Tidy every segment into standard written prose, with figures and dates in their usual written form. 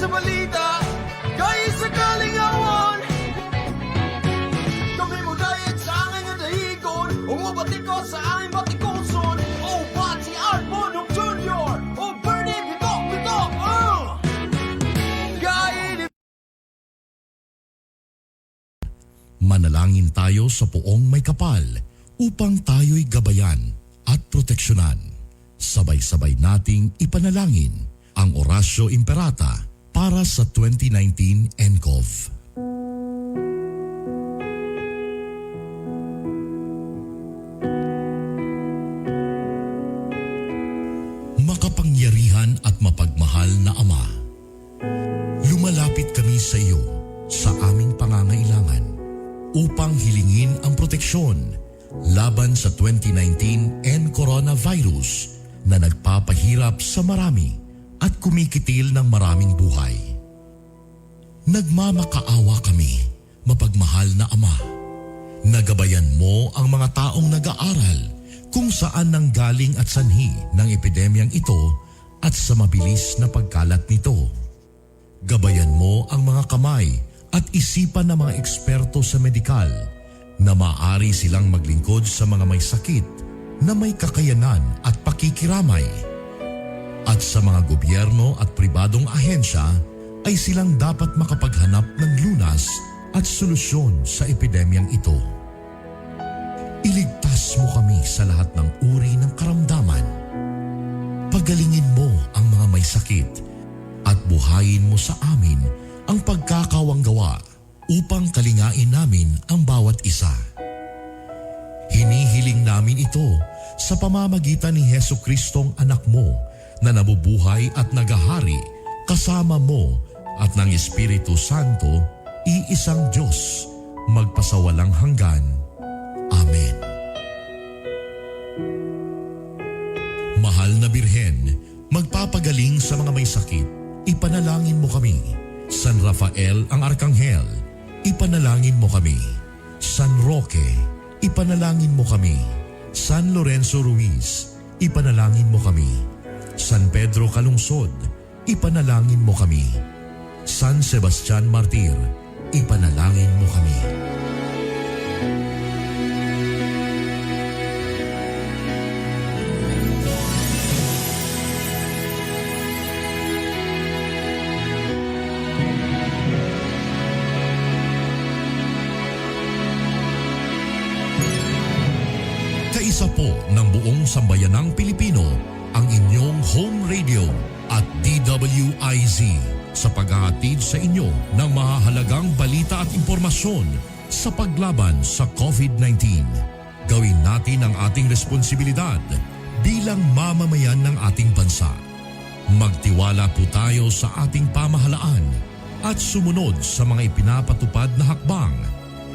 sa balita, gahi sa kalingawan. Kami mo dayat sa angay nga dahigon, ug mobatikos sa aming batikoson. Oh, Bati Art Bonong Jr. Oh, Bernie Bitok Bitok. Gahi ni Manalangin tayo sa Poong Maykapal upang tayo'y gabayan at proteksyonan. Sabay-sabay nating ipanalangin ang Oratio Imperata para sa 2019 NCOV. Makapangyarihan at mapagmahal na Ama, lumalapit kami sa iyo sa aming pangangailangan upang hilingin ang proteksyon laban sa 2019 N coronavirus na nagpapahirap sa marami at kumikitil ng maraming buhay. Nagmamakaawa kami, mapagmahal na Ama. Nagabayan mo ang mga taong nag-aaral kung saan nanggaling at sanhi ng epidemyang ito at sa mabilis na pagkalat nito. Gabayan mo ang mga kamay at isipan ng mga eksperto sa medikal na maaari silang maglingkod sa mga may sakit na may kakayanan at pakikiramay. At sa mga gobyerno at pribadong ahensya ay silang dapat makapaghanap ng lunas at solusyon sa epidemyang ito. Iligtas mo kami sa lahat ng uri ng karamdaman. Pagalingin mo ang mga may sakit at buhayin mo sa amin ang pagkakawanggawa upang kalingain namin ang bawat isa. Hinihiling namin ito sa pamamagitan ni Heso Kristong anak mo na nabubuhay at nagahari kasama mo at ng Espiritu Santo, iisang Diyos, magpasawalang hanggan. Amen. Mahal na Birhen, magpapagaling sa mga may sakit, ipanalangin mo kami. San Rafael ang Arkanghel, ipanalangin mo kami. San Roque, ipanalangin mo kami. San Lorenzo Ruiz, ipanalangin mo kami. San Pedro Calungsod, ipanalangin mo kami. San Sebastian Martir, ipanalangin mo kami. Kaisa po ng buong sambayanang Pilipino ang inyong home radio at DWIZ sa paghahatid sa inyo ng mahahalagang balita at impormasyon sa paglaban sa COVID-19. Gawin natin ang ating responsibilidad bilang mamamayan ng ating bansa. Magtiwala po tayo sa ating pamahalaan at sumunod sa mga ipinapatupad na hakbang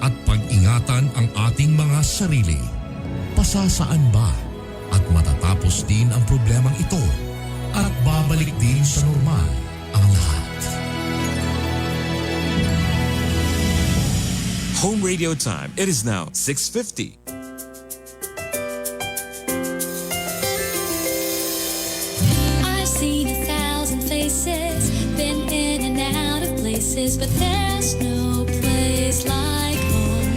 at pag-ingatan ang ating mga sarili. Pasasaan ba at matatapos din ang problemang ito at babalik din sa normal ang lahat. Home radio time. It is now 6:50. I've seen a thousand faces, been in and out of places, but there's no place like home.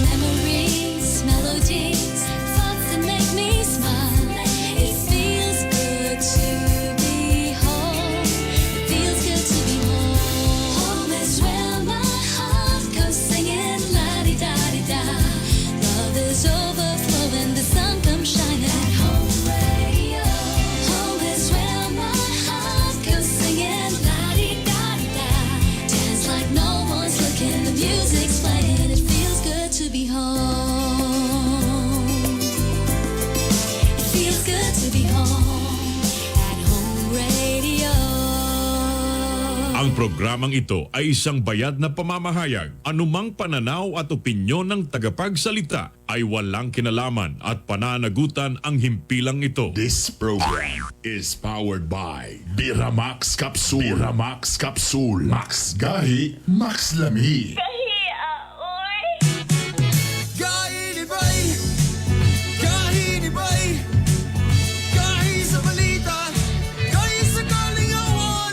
Memories, melodies, thoughts that make me smile. It feels good to be home. It feels good to be home. Home is where my heart goes singing la-di-da-di-da. Love is overflowing, the sun comes shining. At home radio. Home is where my heart goes singing la-di-da-di-da. Dance like no one's looking, the music's playing. It feels good to be home. It feels good to be home at home radio. Ang programang ito ay isang bayad na pamamahayag. Anumang pananaw at opinyon ng tagapagsalita ay walang kinalaman at pananagutan ang himpilang ito. This program is powered by Biramax Capsule. Biramax Capsule. Max Gahi, Max Lami. Gahi ni Bay, Gahi ni Bay, Gahi sa balita, Gahi sa kalingawan.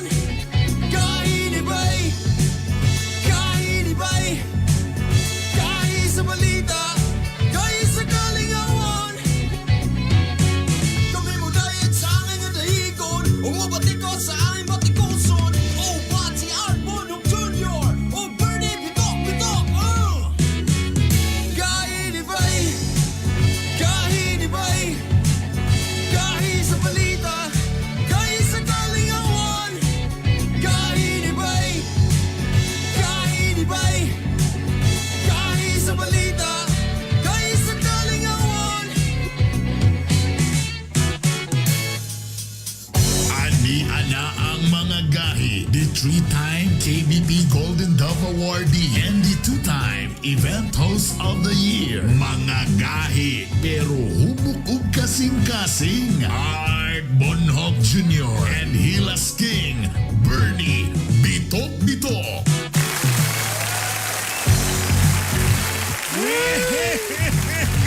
gahi, the three-time KBP Golden Dove Awardee and the two-time Event Host of the Year. Mga gahi, pero hubok ug kasing-kasing. Art Bonhoc Jr. and Hilas King, Bernie Bitok Bitok.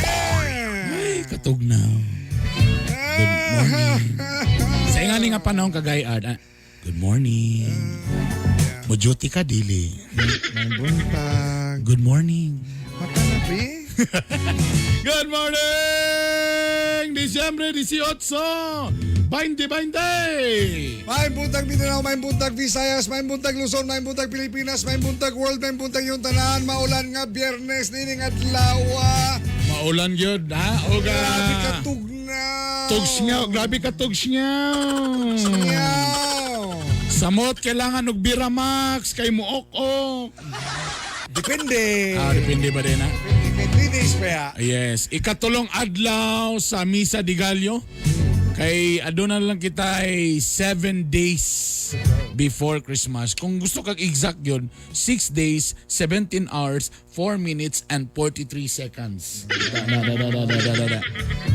Ay, katugnaw. Good morning. Sa ingani nga panahon kagay Art. Good morning. Mo duty ka dili. May buntag. Good morning. Makanabi. Good morning! Disyembre 18! 2020! May buntag Mindanao, may buntag Visayas, may buntag Luzon, may buntag Pilipinas, may buntag World, may buntag yung tanan. Maulan nga Biyernes, nining adlaw. Maulan gyud ha? Oga. Grabe ka tugnaw. Tugs nga, grabe ka tugs nga. Tugnaw. Samot kailangan og Bira Max kay muok-ok. Depende. Ah, depende ba din ha? Depende. Kay 3 days pa ya. Yes. Ikatulong adlaw sa Misa de Gallo. Kay aduna lang kita ay 7 days before Christmas. Kung gusto kag exact yun, 6 days, 17 hours, 4 minutes, and 43 seconds. Da, da, da, da, da, da, da, da.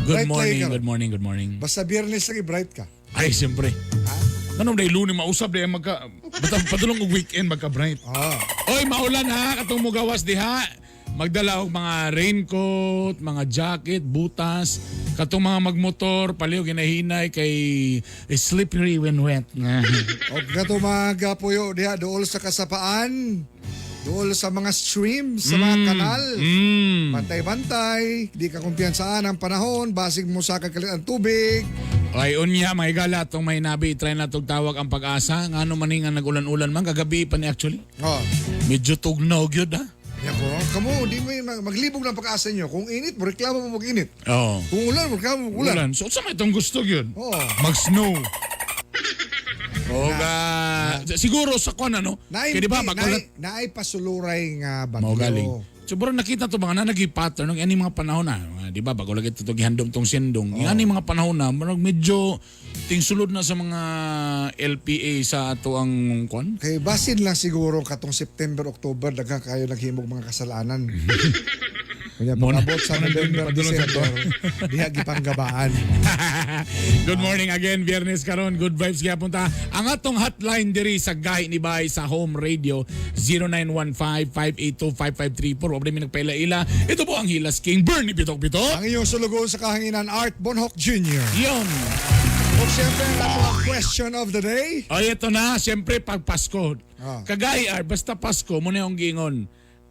Good Right, morning, Tiger. good morning, good morning. Basta Biyernes lagi bright ka. Ay, siyempre. Anong dahil lunes mausap dahil magka... Basta padulong og weekend magka-bright. Ah. Oy, maulan ha, katong mugawas diha. Magdala og mga raincoat, mga jacket, butas, katong mga magmotor, paliw ginahinay kay slippery when wet. O kato magapuyo diha dool sa kasapaan, dool sa mga streams, sa mga kanal. Bantay-bantay, di ka kumpiyansaan ang panahon, basig mo sa kakalit ang tubig. Ay unya mga higala atong may nabi try na tog tawag ang pag-asa ngano man ni nga nagulan-ulan man kagabi pa ni actually. Oh. Medyo tugnaw gyud ha. Yako, kamo, di mo maglibog ng pag-asa nyo. Kung init, mo reklamo mo mag-init. Oo. Kung ulan, mo reklamo mo ulan. Ulan. So unsa may itong gusto gyud? Oo. Mag-snow. Oga, siguro sa kon ano? Naay, Kaya di ba magulat naay, naay pasuluray nga bagyo. Mao galing. Siguro nakita to mga na nagi pattern ng ani mga panahon na, mga, di ba bago lagi to gihandom tong sendong. Oh. Ani mga panahon na murag medyo tingsulod na sa mga LPA sa ato ang kon. Kay basin lang siguro katong September, October, daghang kayo naghimog mga kasalanan. Kanya pag-abot sa Muna November, padulong sa December, diha gipanggabaan. Good morning again, Biyernes karon. Good vibes gyapon ta. Ang atong hotline diri sa Gahi ni Bay sa Home Radio 0915-582-5534. Wa pa mi nagpaila-ila. Ito po ang Hilas King Bernie Bitok Bitok. Ang iyong sulugoon sa kahanginan, Art Bonhoc Jr. Yun. O siyempre, ang atong question of the day. Ay, ito na. Siyempre, pag Pasko. Ah. Kagay, basta Pasko, muna yung gingon.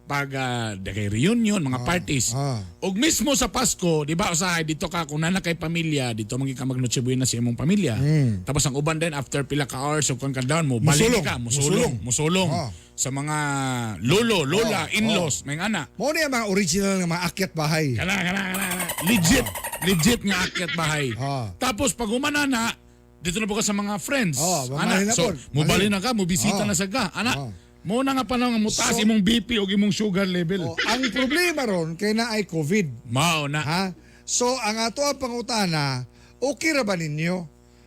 Pag kay reunion, mga parties. Og mismo sa Pasko, di ba, usahay, dito ka, kung nana kay pamilya, dito mangi ka mag-Noche Buena sa imong pamilya. Tapos ang uban din, after pila ka hours, o kung ka down mo, balik Musulong. ka, musulong, musulong. Sa mga lolo, lola, in-laws, may anak. Mao ni ang mga original nga mga akyat bahay. Kana, kana, kana, kana. Legit. Legit nga akyat bahay. Tapos pag umana na, dito na po ka sa mga friends. Oh, Ana, mamalhin na so, po. mubali na ka, mubisita Oh. na sa ka. Ana, mo na nga panahon nga mutaas So- imong BP o imong sugar level. Oh, ang problema ron kay na ay COVID. Mao na. Ha? So ang ato ang pangutana, okay ra ba ninyo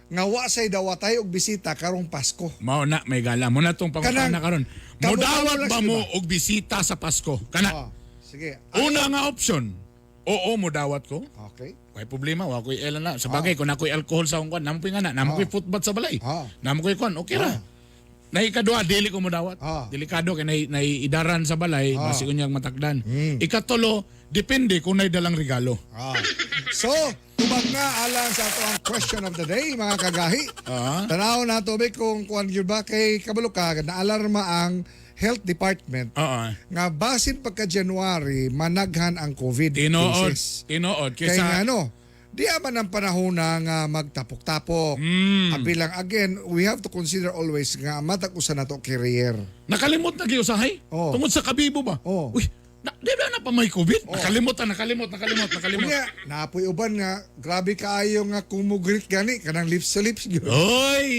nga wa say dawatay og bisita karong Pasko? Mao na, may gala. Mo na tong pangutana Kanang- karon. kamo- Mudawat kamo lang ba sila. mo og bisita sa Pasko? Kana. Oh, sige. Una nga option. Oo, mudawat ko. Okay. Way problema, wa ko'y ela na. Sa bagay, kung nako'y alcohol sa akong kwan, namo ko'y nga na, namo ko'y footbath sa balay. Namo ko'y kwan, okay ra. Na ikadua, dili ko modawat. Delikado kay nay, naiidaran sa balay, basi ko niyang matakdan. Ikatulo, depende kung nay dalang regalo. So, tubag na alang sa ato ang question of the day, mga kagahi. Tanaw na to be kung kuan gyud ba kay kabalo ka naalarma ang health department nga basin pagka January managhan ang COVID Tinuod, cases. tinuod. Kay Kaysa, nga ano, di man ang panahon na nga magtapok-tapok. Abilang again, we have to consider always nga matag usa na to career. Nakalimot na gyud usahay. Oh. Tungod sa kabibo ba? Oh. Uy, na, di ba na pa may COVID? Nakalimot na, nakalimot, nakalimot, nakalimot. Unya, naapoy uban nga grabe kaayo nga kumugrit gani kanang lips to lips gyud. Oy,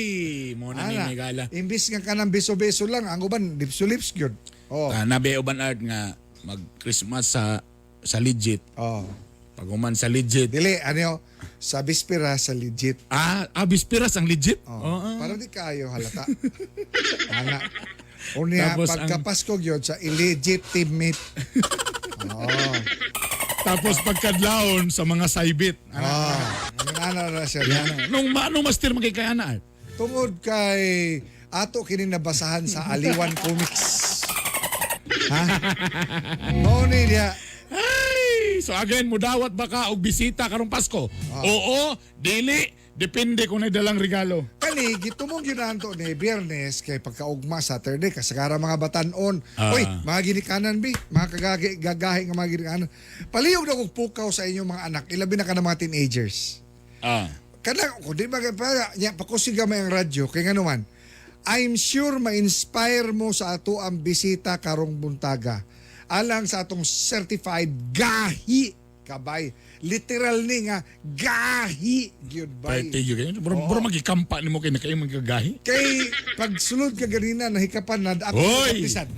mo na ni Ana, may gala. Imbis nga kanang beso-beso lang, ang uban lips to lips gyud. Oh. Nabi uban art nga mag Christmas sa legit. Oh. Pag uman sa legit. Dili ano, Sa bispira sa legit. Ah, bispiras ang legit. Oh. Oo. Para di kayo halata. Ana. Unya, Tapos pagka Pasko gyud sa illegitimate. Oh. Tapos pagkadlawon sa mga saybit. Oh. Ana na siya. Yan. Nung anong master man kay ana, Art? Tungod kay ato kini nabasahan sa Aliwan Comics. Ha? Mao ni diya. Ay! So again, mudawat ba ka og bisita karong Pasko? Oo, dili, depende kung nagdalang regalo. Kani gitumong gyud nato ni Biyernes kay pagkaugma Saturday kasagara mga batan-on. Oy, mga ginikanan bi, mga kagagi gagahi nga mga ginikanan. Palihog na kog pukaw sa inyong mga anak, ilabi na ka ng mga teenagers. Kanang kung di ba para nya pakusig gamay ang radyo kay ngano man. I'm sure ma-inspire mo sa ato ang bisita karong buntaga. Alang sa atong certified gahi kabay. Literal ni nga gahi gyud bay. Pwede yun. Ganyan. Bro, magikampa ni mo kay nakayo magagahi. Kay pagsulod ka ganina nahikapan na ako Hoy! kapisan.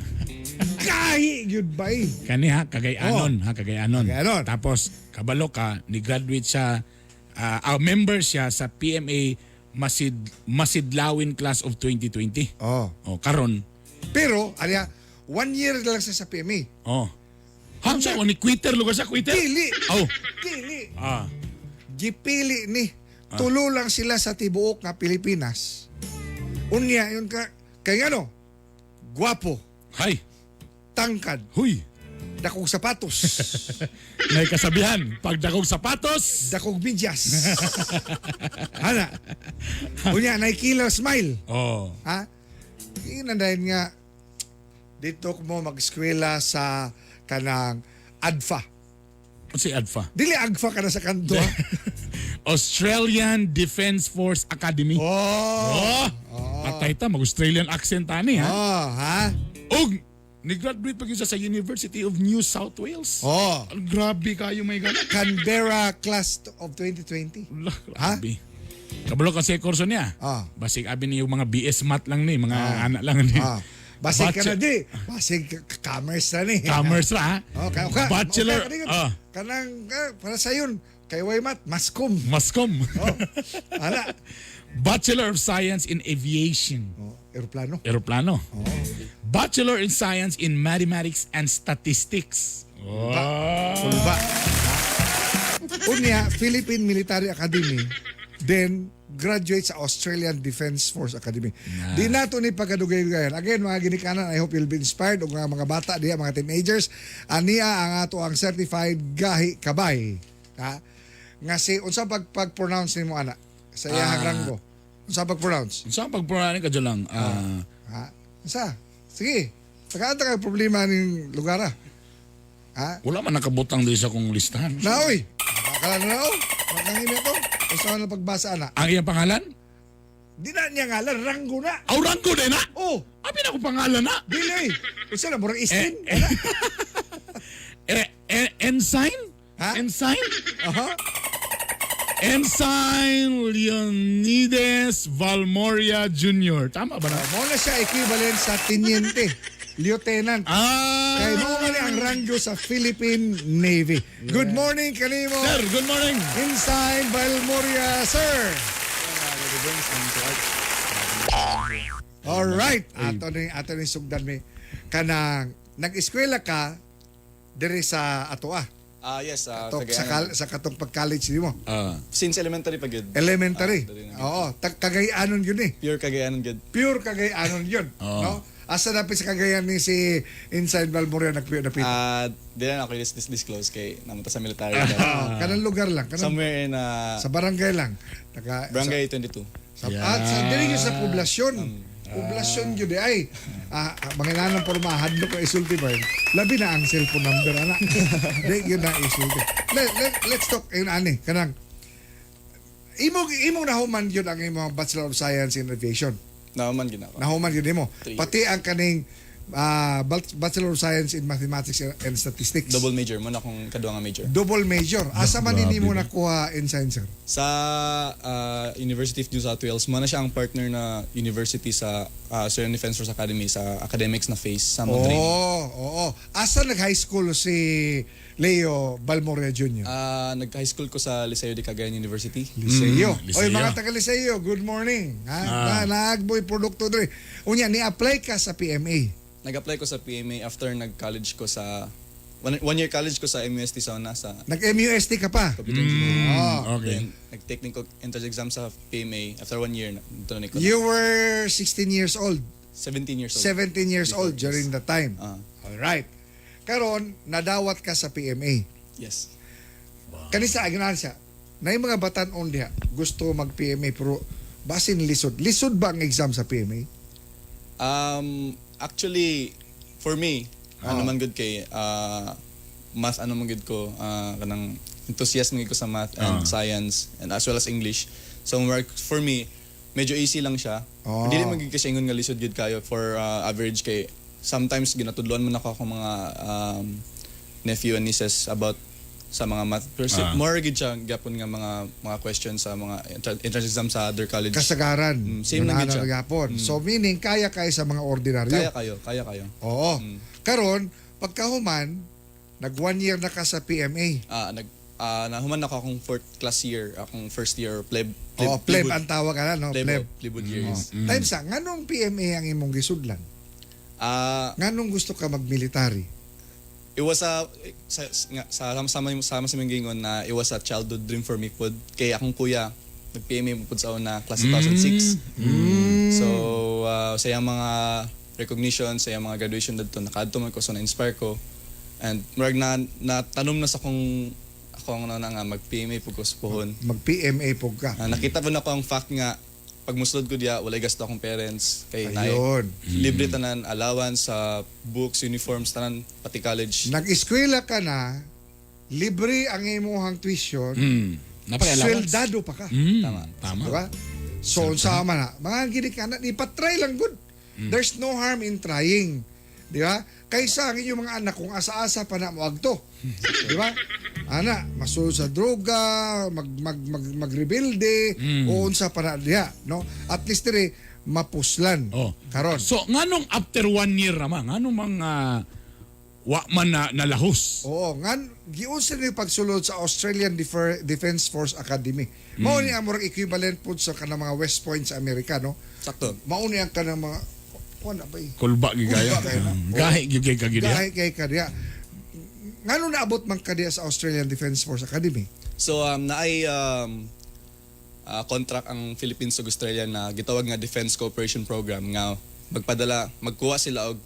Gahi gyud bay. Kani ha, Kagayanon. Ha, Kagayanon. Kagayanon. Tapos, kabalo ka, ni-graduate siya, member siya sa PMA Masidlawin Class of 2020. Oh. Oh, karon. Pero arya one year lang siya sa PMA. Oh. Ha, siya, ni quitter, lugar siya, quitter. Dili. Oh. Dili. Ah. Gipili ni. Tulo lang sila sa tibuok nga Pilipinas. Unya yun ka kay ngano? Gwapo, Hay. tangkad, Huy. dakong sapatos, May kasabihan, pag dakong sapatos, dakong medyas. Ana. Unya naikila smile. Oh. Ha? Ina dahil nga dito mo mag-eskwela sa kanang ADFA. Si ADFA. Dili AGFA ka na sa kanto. Ha? Australian Defence Force Academy. Oh. Oh. Patay ta, mag-Australian accent tani ha. Oh, ha? Og ni-graduate pa gyud siya sa University of New South Wales. Oh. Ang grabe kayo may gana. Canberra class of 2020. Lah, grabe. Kabalo kasi kurso niya. Ah. Basig abi ni yung mga BS math lang ni, mga anak lang ni. Ah. Basig ka na di. Basig commerce na ni. Commerce ra ha. Oh, ka, Bachelor. Okay, ah, Kanang para sa yun, kay Waymat, maskom. Maskom. Oh. Ana. Bachelor of Science in Aviation. Oh, eroplano. Eroplano. Oh. Bachelor in Science in Mathematics and Statistics. Oh. Kulba. Unya, Philippine Military Academy, then graduate sa Australian Defense Force Academy. Nah. Di nato ni pagkadugay-dugayan. Again, mga ginikanan, I hope you'll be inspired og mga bata diha, mga teenagers. Ania ang ato ang certified gahi kabay. Ha? Nga si unsa pag pag-pronounce nimo ana sa iyang ranggo? Unsa pag-pronounce? Unsa pag-pronounce ka lang? Ha? Unsa? Sige. Tagaan ka problema ning lugar ah. Ha? Wala man nakabutang diri sa akong listahan. Naoy. Nakakala na oh. Makangin ito. Unsa na pagbasa ana? Ang iyang pangalan? Di na niya ngalan, ranggo na. Aw, ranggo din na. Oh, Abi na akong pangalan na. dili. Unsa na murag istin? Ensign? Ha? Ensign? Aha. Ensign Leonides Valmoria Jr. Tama ba na? Mo na siya equivalent sa teniente, lieutenant. Ah! Kay mo man ang ranggo sa Philippine Navy. Good morning kanimo. Sir, good morning. Ensign Valmoria, sir. All right. Ato ni sugdan mi kanang nag-eskwela ka diri sa atoa. Yes, Tok sa sa katong pag-college nimo. Since elementary pa gud. Elementary. Dali na. Oo, Cagayanon yun eh. Pure Cagayanon gud. Pure Cagayanon yun, no? Asa napit sa Cagayan ni si Ensign Valmoria nagpinapit? Di na ako disclose kay namunta sa military. Kanang lugar lang, kanang Somewhere in sa barangay lang. Barangay 22. Sa, at sa diri gyud sa poblasyon. Poblasyon gyud eh. Ay, mga nanang porma hadlok ka isulti ba? Labi na ang cellphone number ana. Di gyud na isulti. Let's talk in ani kanang imong nahuman gyud ang imong Bachelor of Science in Aviation. Nahuman gyud ako. Nahuman gyud nimo. 3 Pati ang kaning Bachelor of Science in Mathematics and Statistics. Double major mo na akong kaduha nga major. Double major. Asa man Grabe ini mo ba? nakuha in science, sir? Sa University of New South Wales, mo na siya ang partner na university sa Australian Defence Force Academy sa academics na phase sa among Oo, training. oo. Asa nag-high school si Leo Balmoria Jr.? Nag-high school ko sa Liceo de Cagayan University. Liceo. Liceo. Oy, mga taga Liceo, good morning. Ha? Ah. Na, naagboy produkto dre. Unya, ni-apply ka sa PMA. Nag-apply ko sa PMA after nag-college ko sa one year college ko sa MUST sa una sa Nag-MUST ka pa. computer engineering. Oh. Okay. Then nag-take din ko entrance exam sa PMA after one year na dito na ko. You were 16 years old. 17 years old. 17 years Before, old during yes. the time. Ah. All right. Karon, nadawat ka sa PMA. Yes. Kanisa agnahan siya. Na yung mga batan-on diha, gusto mag-PMA pero basin lisod. Lisod ba ang exam sa PMA? Actually, for me, ano man good kay math ano man good ko, kanang enthusiast man gud ko sa math and science and as well as English. So work for me, medyo easy lang siya. Dili man gud kasi ingon nga lisod gud kayo for average kay sometimes ginatudloan man ako akong mga nephew and nieces about sa mga math. Pero more gud siya gyapon nga mga questions sa mga entrance exam sa other college. Kasagaran. Same lang Ganahan gud siya. na gihapon. So meaning kaya kaya sa mga ordinaryo. Kaya kayo, kaya kayo. Oo. Karon, pagkahuman, nag one year na ka sa PMA. Nag nahuman ako akong fourth class year, akong first year pleb. Oo, pleb ang tawag ka na, no? Pleb. Pleb. Plebud years. Time sa, nganong PMA ang imong gisudlan? Nganong gusto ka mag-military? It was a sa nga, sa sama sama sa mga gingon na it was a childhood dream for me pod kay akong kuya nag-PMA mo pod sa una class 2006. So sa iyang mga recognition, sa iyang mga graduation dadto nakaadto man ko, so na-inspire ko. And murag na natanom na sa akong akong ano na nga mag-PMA pud ko sa puhon. Mag-PMA po ka. Nakita po na ko ang fact nga pag musulod ko diya walay gasto akong parents kay naay Ayun. libre tanan allowance sa books, uniforms, tanan, pati college. Nag-eskwela ka na, libre ang imuhang tuition, Napaka-allowance. sweldado pa ka. Tama. Tama. Diba? So, unsa man na, mga gini ka na, ipatry lang good. There's no harm in trying. Di ba? Kaysa ang inyong mga anak kung asa-asa pa na moagto. Di ba? Ana, masulod sa droga, mag mag mag magrebelde, o unsa pa na diha, no? At least dire mapuslan. Oh. Karon. So, nganong after one year naman, nganong mga wa man na nalahos? Oo, ngan giunsa ni pagsulod sa Australian Defence Force Academy. Mao ni ang murag equivalent pud sa kanang mga West Point sa Amerika, no? Sakto. Mao ni ang kanang mga kuan na ba eh? Kulba gyud kayo. Kulba kayo na. Gahi gyud kay kagid. Gahi kay kadiya. Ngano naabot man kadiya sa Australian Defence Force Academy? So naay contract ang Philippines ug Australia na gitawag nga Defense Cooperation Program nga magpadala magkuha sila og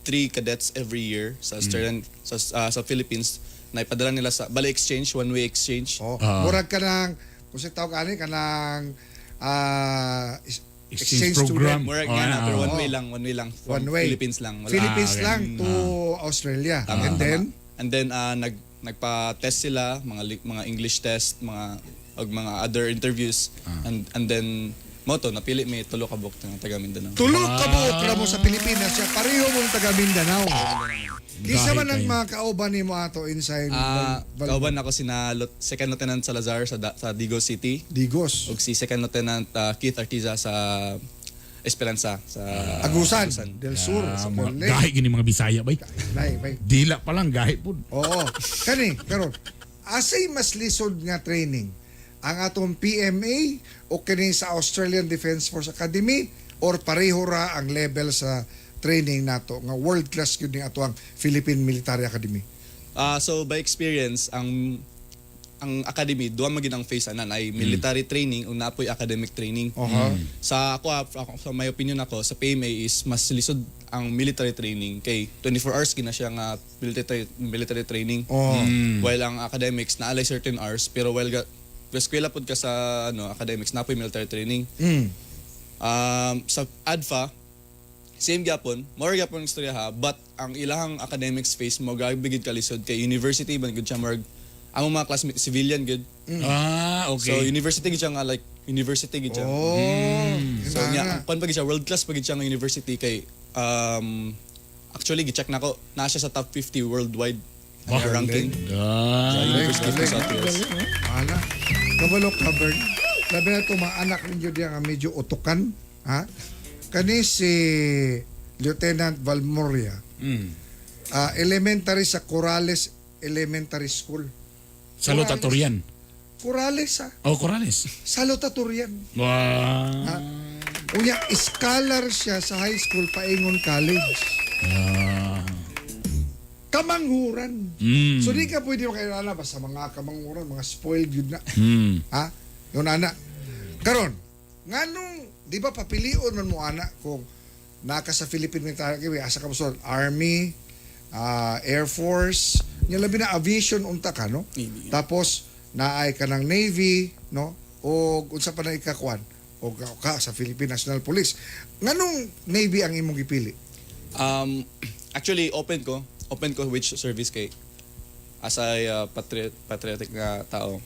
three cadets every year sa Australian sa Philippines na ipadala nila sa bali exchange, one way exchange. Oh, murag kanang kung sa tawag ani kanang Exchange exchange, program. student. Murag Oh, nga na, pero ah. one way lang, one way lang from One way. Philippines lang. Wala. Philippines Ah, okay. lang to Australia. Tama, And tama. then And then nagpa-test sila, mga English test, mga og mga other interviews and then mo to napili may tulo ka buok nga taga Mindanao. Tulo ka buok ra mo sa Pilipinas siya pareho mong taga Mindanao. Kinsa Gahi man ang kayo. mga kauban nimo ato inside Kauban ako sina Second Lieutenant Salazar sa Digos City Digos. ug si Second Lieutenant Keith Artiza sa Esperanza sa Agusan, del Sur. Ah, Sa mga, Colne. gahi gini mga Bisaya bay. Lahi, bay. Dila pa lang gahi pud. Oo. Kani, karon. Asay mas lisod nga training? Ang atong PMA o kini sa Australian Defence Force Academy or pareho ra ang level sa training nato nga world class gyud ni ato ang Philippine Military Academy? So by experience ang academy duha man gid ang phase anan ay military training ug napoy academic training. Sa ako, sa my opinion ako sa PMA is mas lisod ang military training kay 24 hours gina siya nga military training. Oh. While ang academics naa lay certain hours pero while ga eskwela pud ka sa ano academics napoy military training. Sa ADFA same gyapon, more gyapon ang istorya ha, but ang ilahang academics phase mo grabe gid kalisod kay university man gud siya, murag ang mga classmates civilian gud. Ah, okay. So university gid siya nga like university gid siya. Oh. So Yun nya na. ang kuan pa gid siya, world class pa gid siya nga university kay Actually, gi-check na ko, naa siya sa top 50 worldwide nga ranking sa University of New South Wales. Ana. Kabalo ka, Bern. Labi na ito, mga anak ninyo diyan nga medyo utukan. Ha? Kani si Lieutenant Valmoria, elementary sa Corrales Elementary School. Salutatorian. Corrales, ha? Oh, Corrales. Salutatorian. Wow. Ha? Unya, scholar siya sa high school paingon college. Kamanghuran. So di ka pwede makailala basta mga kamanghuran, mga spoiled yun na. Ha? Yun ana. Karon, nganong di ba papilion man mo ana kung naka sa Philippine Military Academy, asa ka mo sa Army, Air Force, nya labi na aviation unta ka, no? Navy, yeah. Tapos naay ka ng Navy, no? O unsa pa na ikakuan? O ka sa Philippine National Police. Nganong Navy ang imong gipili? Actually, open ko which service kay as a patriotic nga tao.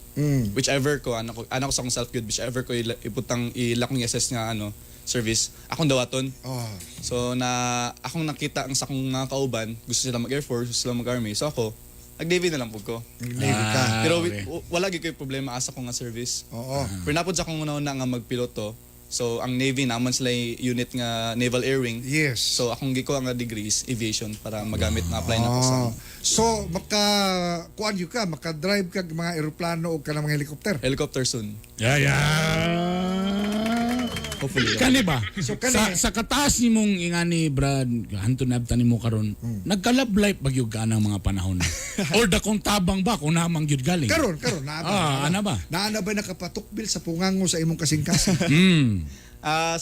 Whichever ko ano ko sa akong self good, whichever ko ibutang ila kong i-assess nga ano service, akong dawaton. Oh. So na akong nakita ang sa akong mga kauban, gusto sila mag Air Force, gusto sila mag Army. So ako, nag-Navy na lang pud ko. Navy ka. Pero wala gyud ko'y problema asa ko nga service. Oo. Pero napod sa akong una-una nga magpiloto. So ang Navy naman sila yung unit nga Naval Air Wing. Yes. So akong gikuha nga degrees aviation para magamit na apply na ko sa So maka kuan yun ka, maka-drive ka mga eroplano o ka ng mga helicopter. Helicopter soon. Yeah, yeah. Hopefully. Kani ba? So, kani- Sa kataas ni mong ingani Brad, hanto na abtan nimo karon. Nagka-love life ba gyud ka ng mga panahon? Or dakong tabang ba kung namang gyud galing? Karon, karon naa ba? Ana ba? Naa na ba nakapatukbil sa pungango sa imong kasing-kasing?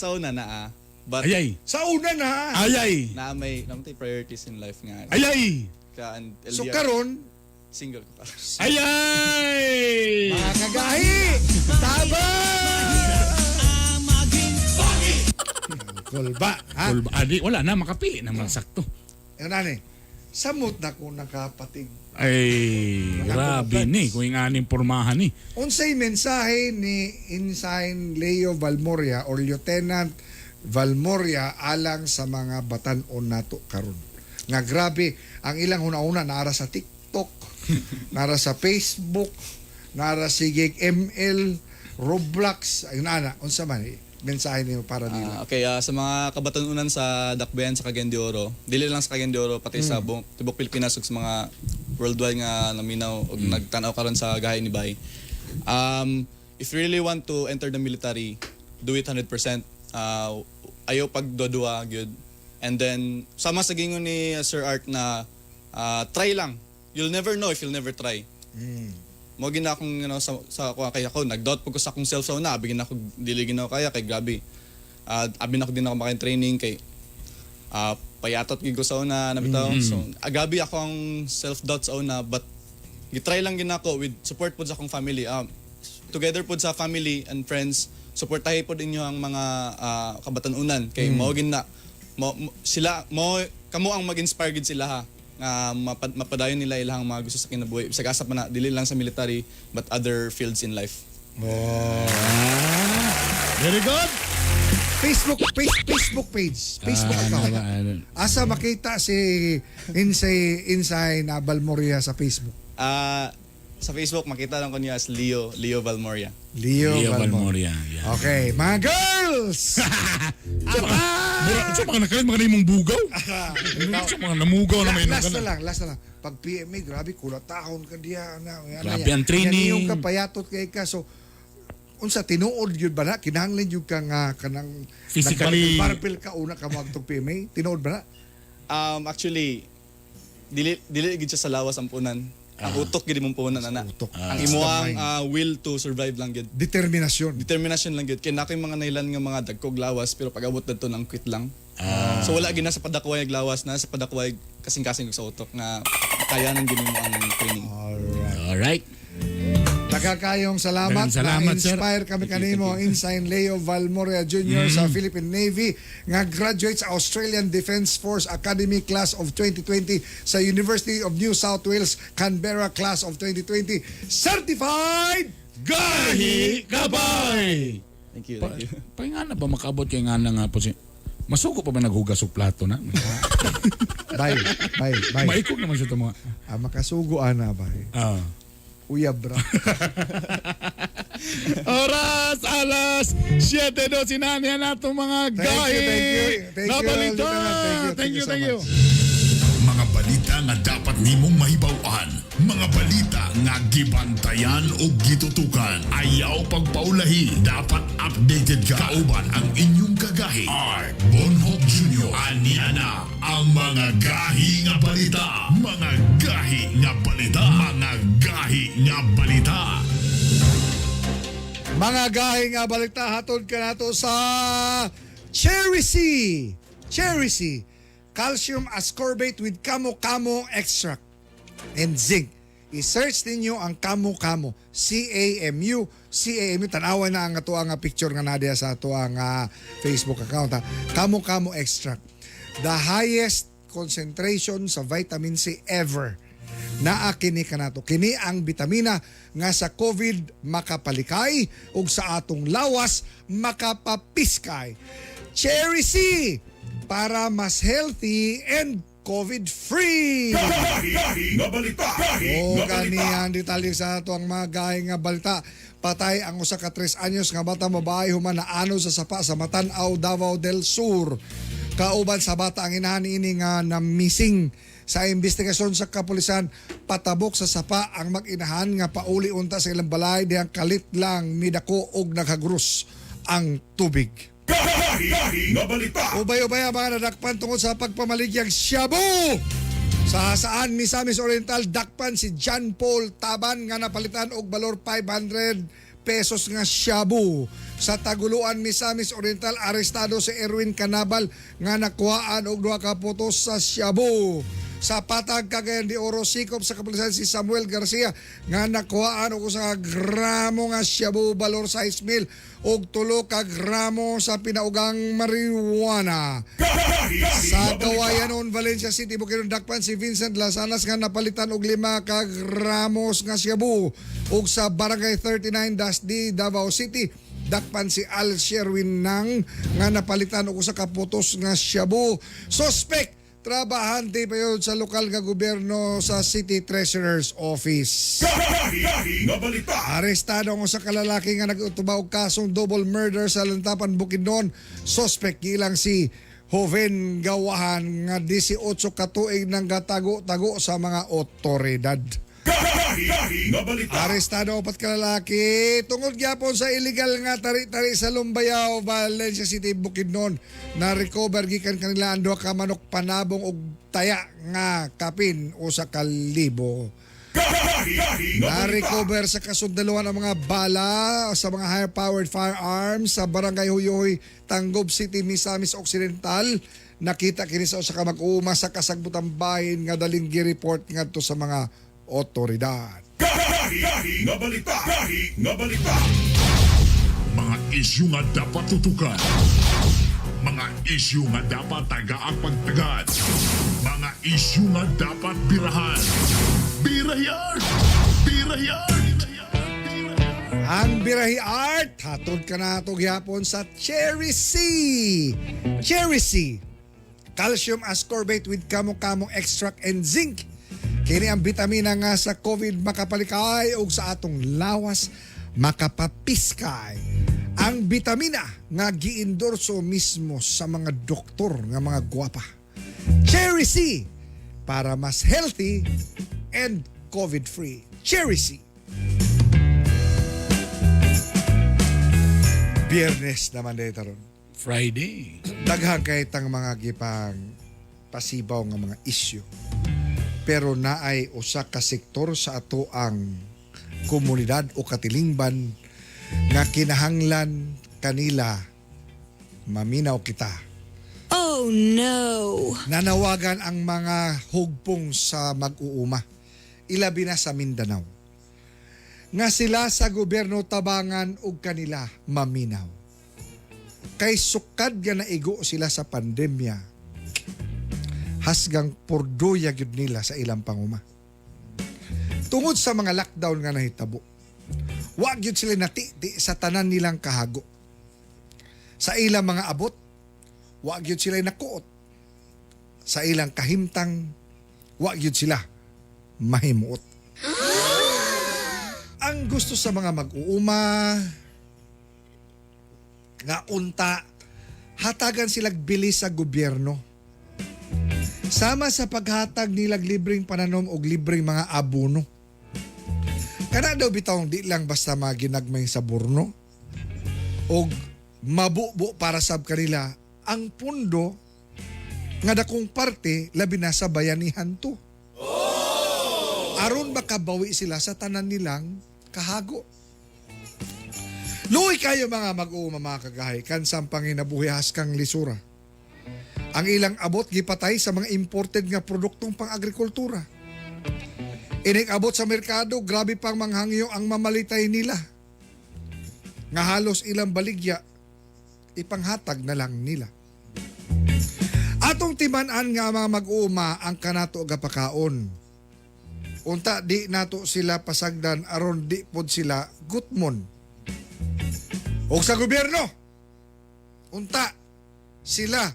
Sa una na ah. But Ayay. Sa una na. Ayay. Na may namatay priorities in life nga. Ayay. Ka and LDR, So karon, single ko karon. Ayay. mga kagahi, tabang! Kulba, ha? Kulba. Adi, wala na makapili naman sakto. Yun ani. Samot na ko nakapatig. Ay, grabe ni kung inganing pormahan ni. Unsay mensahe ni Ensign Leo Valmoria or Lieutenant Valmoria alang sa mga batan-on nato karon? Nga grabe ang ilang una-una naara sa TikTok, naara sa Facebook, naara sige ML, Roblox, ayun ana, unsa man mensahe niyo para nila? Okay, sa mga kabatanunan sa Dakbayan sa Cagayan de Oro, dili lang sa Cagayan de Oro, pati sa buong tibok Pilipinas ug sa mga worldwide nga naminaw ug nagtan-aw karon sa gahi ni Bay. If you really want to enter the military, do it 100%. Ayaw pagdodua gyud. And then sama sa gingon ni Sir Art na try lang. You'll never know if you'll never try. Mo gina akong you know, sa kuha kay ako nagdoubt pud ko sa akong self sa una, abi gina ako dili gina ako kaya kay grabe. Abi na ako din ako makain training kay payatot gid ko sa una na bitaw. So grabe ako ang self doubt sa una, but gitry lang gina ako with support pud sa akong family. Together pud sa family and friends, suportahi pud inyo ang mga kabatanunan kay mao gina mo, sila mo kamo ang mag-inspire gid sila ha nga mapadayon nila ilang mga gusto sa kinabuhi. Bisag asa pa na dili lang sa military but other fields in life. Very good. Facebook Facebook page, Facebook account. Asa makita si Ensign Valmoria sa Facebook? Sa Facebook makita lang ko niya as Leo Valmoria. Leo Valmoria. Valmoria. Yeah. Okay, mga girls. Sa mga nakalit mga na imong bugaw. Sa mga namugaw na may Last na lang. Pag PMA, grabe, kulatahon ka diya. Na, Grabe ang training. Yan yung kapayatot kay ka. So, unsa tinuod yun ba na? Kinahanglan yun ka nga kanang physically nagbarbil ka una ka magtog PMA? Tinuod ba na? Actually, dili gid siya sa lawas ang punan. Ang utok gid imong punan ana. Utok. Ang imuang will to survive lang gid. Determinasyon. Determination lang gid. Kay na ko'y mga nailan nga mga dagkog lawas pero pag abot dadto nang quit lang. So wala gid na sa padakway lawas na sa padakway kasing-kasing sa utok nga kayanan gid mo ang training. Alright. Daghan kayong salamat. Salamat, sir. Na-inspire kami kanimo Ensign Leo Valmoria Jr. sa Philippine Navy nga graduate sa Australian Defence Force Academy Class of 2020 sa University of New South Wales Canberra Class of 2020. Certified Gahi Kabay! Thank you. Pahinga na ba makaabot kay nga na nga po si... Masuko pa ba naghugas og plato na? Bye, bye, bye. Maikog naman siya ito mga. Ah, makasugo ana, bay. Ah. Uyab ra. Oras alas 7:12 na niya nato mga Thank you, gahi. thank you. Thank you, Nabalita. Lieutenant. Thank you, Thank you, so thank you. much. Mga balita nga dapat nimong mahibaw-an, mga balita nga gibantayan o gitutukan. Ayaw pagpaulahi, dapat updated ka. Kauban ang inyong kagahi. R. Bonhoc Jr. Aniya na ang mga gahi nga balita. Mga gahi nga balita. Mga gahi nga balita. Mga gahi nga balita, hatod ka nato sa Cherry C. Cherry C. Calcium ascorbate with kamo-kamo extract and zinc. I-search ninyo ang kamo-kamo. C-A-M-U. C-A-M-U. Tanawa na ang ato ang picture nga nadia sa ato ang Facebook account. Ha. Kamo-kamo extract. The highest concentration sa vitamin C ever. Naa kini kanato. Kini ang bitamina nga sa COVID makapalikay ug sa atong lawas makapapiskay. Cherry C para mas healthy and COVID-free. Gahi nga balita. Gahi O nga balita. gani ang detalye sa ato ang mga gahi nga balita. Patay ang usa ka 3 anyos nga bata babae human naano sa sapa sa Matanaw, Davao del Sur. Kauban sa bata ang inahan niini nga na missing sa investigasyon sa kapulisan, patabok sa sapa ang mag-inahan nga pauli unta sa ilang balay dihang kalit lang midako og naghagrus ang tubig. Gahi nga balita. Ubay-ubay ang mga nadakpan tungod sa pagpamaligyang shabu. Sa saan Misamis Oriental, dakpan si John Paul Taban nga napalitan og balor 500 pesos nga shabu. Sa Taguluan, Misamis Oriental, arestado si Erwin Canabal nga nakuhaan og duha ka putos sa shabu. Sa Patag, Cagayan de Oro, sikop sa kapulisan si Samuel Garcia nga nakuhaan og usa ka gramo nga shabu balor 6 mil og 3 ka gramo sa pinaugang marijuana. Sa Kawayanon, Valencia City, Bukidnon, dakpan si Vincent Lasanas nga napalitan og 5 ka gramos nga shabu. Ug sa Barangay 39-D, Davao City, dakpan si Al Sherwin Nang nga napalitan og usa ka putos nga shabu. Suspect trabahante pa yun sa lokal nga gobyerno sa City Treasurer's Office. Gahi nga balita. Arestado ang usa ka lalaki nga nag-utuba og kasong double murder sa Lantapan, Bukidnon. Suspect gilang si Joven Gawahan nga 18 ka tuig nang gatago-tago sa mga otoridad. Gahi nga balita. Arestado ang upat ka lalaki tungod gyapon sa illegal nga tari-tari sa Lumbayao, Valencia City, Bukidnon. Na-recover gikan kanila ang duha ka manok panabong og taya nga kapin usa ka libo. Gahi nga balita. Na-recover sa kasundaluhan ang mga bala sa mga higher-powered firearms sa Barangay Huyoy, Tanggob City, Misamis Occidental. Nakita kini sa usa ka mag-uuma sa kasagbutang bahin nga daling gi-report ngadto sa mga otoridad. Gahi nga balita. Gahi nga balita. Mga isyu nga dapat tutukan. Mga isyu nga dapat tagaang pagtagad. Mga isyu nga dapat birahan. Birayan! Birayan! Ang Birahi Art, hatod ka na ito gihapon sa Cherry C. Cherry C. Calcium ascorbate with kamo-kamo extract and zinc. Kini ang bitamina nga sa COVID makapalikay ug sa atong lawas makapapiskay. Ang bitamina nga giendorso mismo sa mga doktor nga mga gwapa. Cherry C para mas healthy and COVID-free. Cherry C. Biyernes naman dito ron. Friday. Daghang kay tang mga gipang pasibaw nga mga isyu. Pero naay usa ka sektor sa ato ang komunidad o katilingban nga kinahanglan kanila maminaw kita. Oh no. Nanawagan ang mga hugpong sa mag-uuma, ilabi na sa Mindanao, nga sila sa gobyerno tabangan og kanila maminaw. Kay sukad nga naigo sila sa pandemya, hasgang purduya gyud nila sa ilang panguma. Tungod sa mga lockdown nga nahitabo, wa gyud sila natiti sa tanan nilang kahago. Sa ilang mga abot, Wa gyud sila nakuot. Sa ilang kahimtang, wa gyud sila mahimuot. Ang gusto sa mga mag-uuma, nga unta, hatagan silag bilis sa gobyerno. Sama sa paghatag nilag libreng pananom og libreng mga abono. Kana daw bitawng di lang basta maginagmay sa burno og mabubo para sab kanila ang pundo nga dakong parte labi na sa bayanihan to. Aron makabawi sila sa tanan nilang kahago. Luoy kayo mga mag-uuma, mga kagahay, kansang panginabuhi haskang lisura. Ang ilang abot gipatay sa mga imported nga produktong pang-agrikultura. Inig abot sa merkado, grabe pang manghangyo ang mamalitay nila. Nga halos ilang baligya, ipanghatag na lang nila. Atong timan-an nga mga mag-uuma ang kanato gapakaon. Unta di nato sila pasagdan aron di pod sila gutmon. Og sa gobyerno, unta sila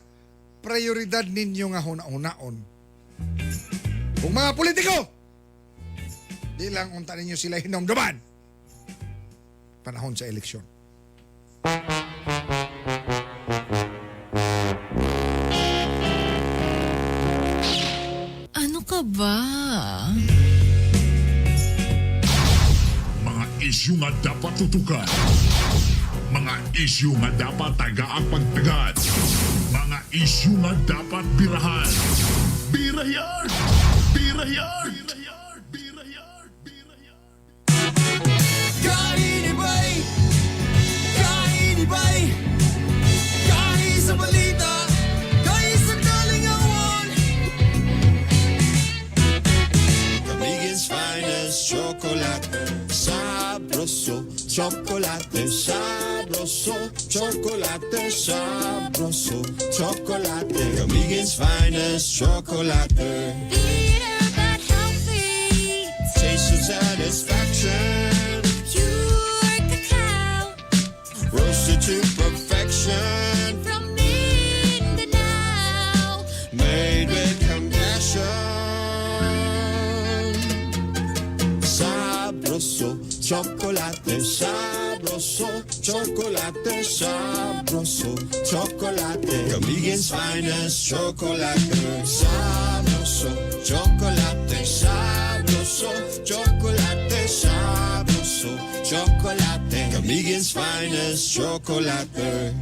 prioridad ninyo nga huna-hunaon. Kung mga politiko, di lang unta ninyo sila hinumduman panahon sa eleksyon. Ano ka ba? Mga isyu nga dapat tutukan. Mga isyu nga dapat tagaang pagtagad. Mga isyu nga dapat birahan. Birayan! Birayan! Birayan! Birayan! Birayan! Kainibay! Kainibay! Kahi sa balita! Kahi sa kalingawan! Camiguin's finest chocolate. Sabroso, chocolate, sabroso, chocolate, sabroso, chocolate. Camiguin's finest chocolate. Bitter but healthy. Taste of satisfaction. Pure cacao. Roasted to perfection. From Mindanao. Made with compassion. Sabroso, chocolate, sabroso, chocolate, sabroso, chocolate. Camiguin's finest chocolate. Sabroso, chocolate, sabroso, chocolate, sabroso, chocolate. Camiguin's finest chocolate.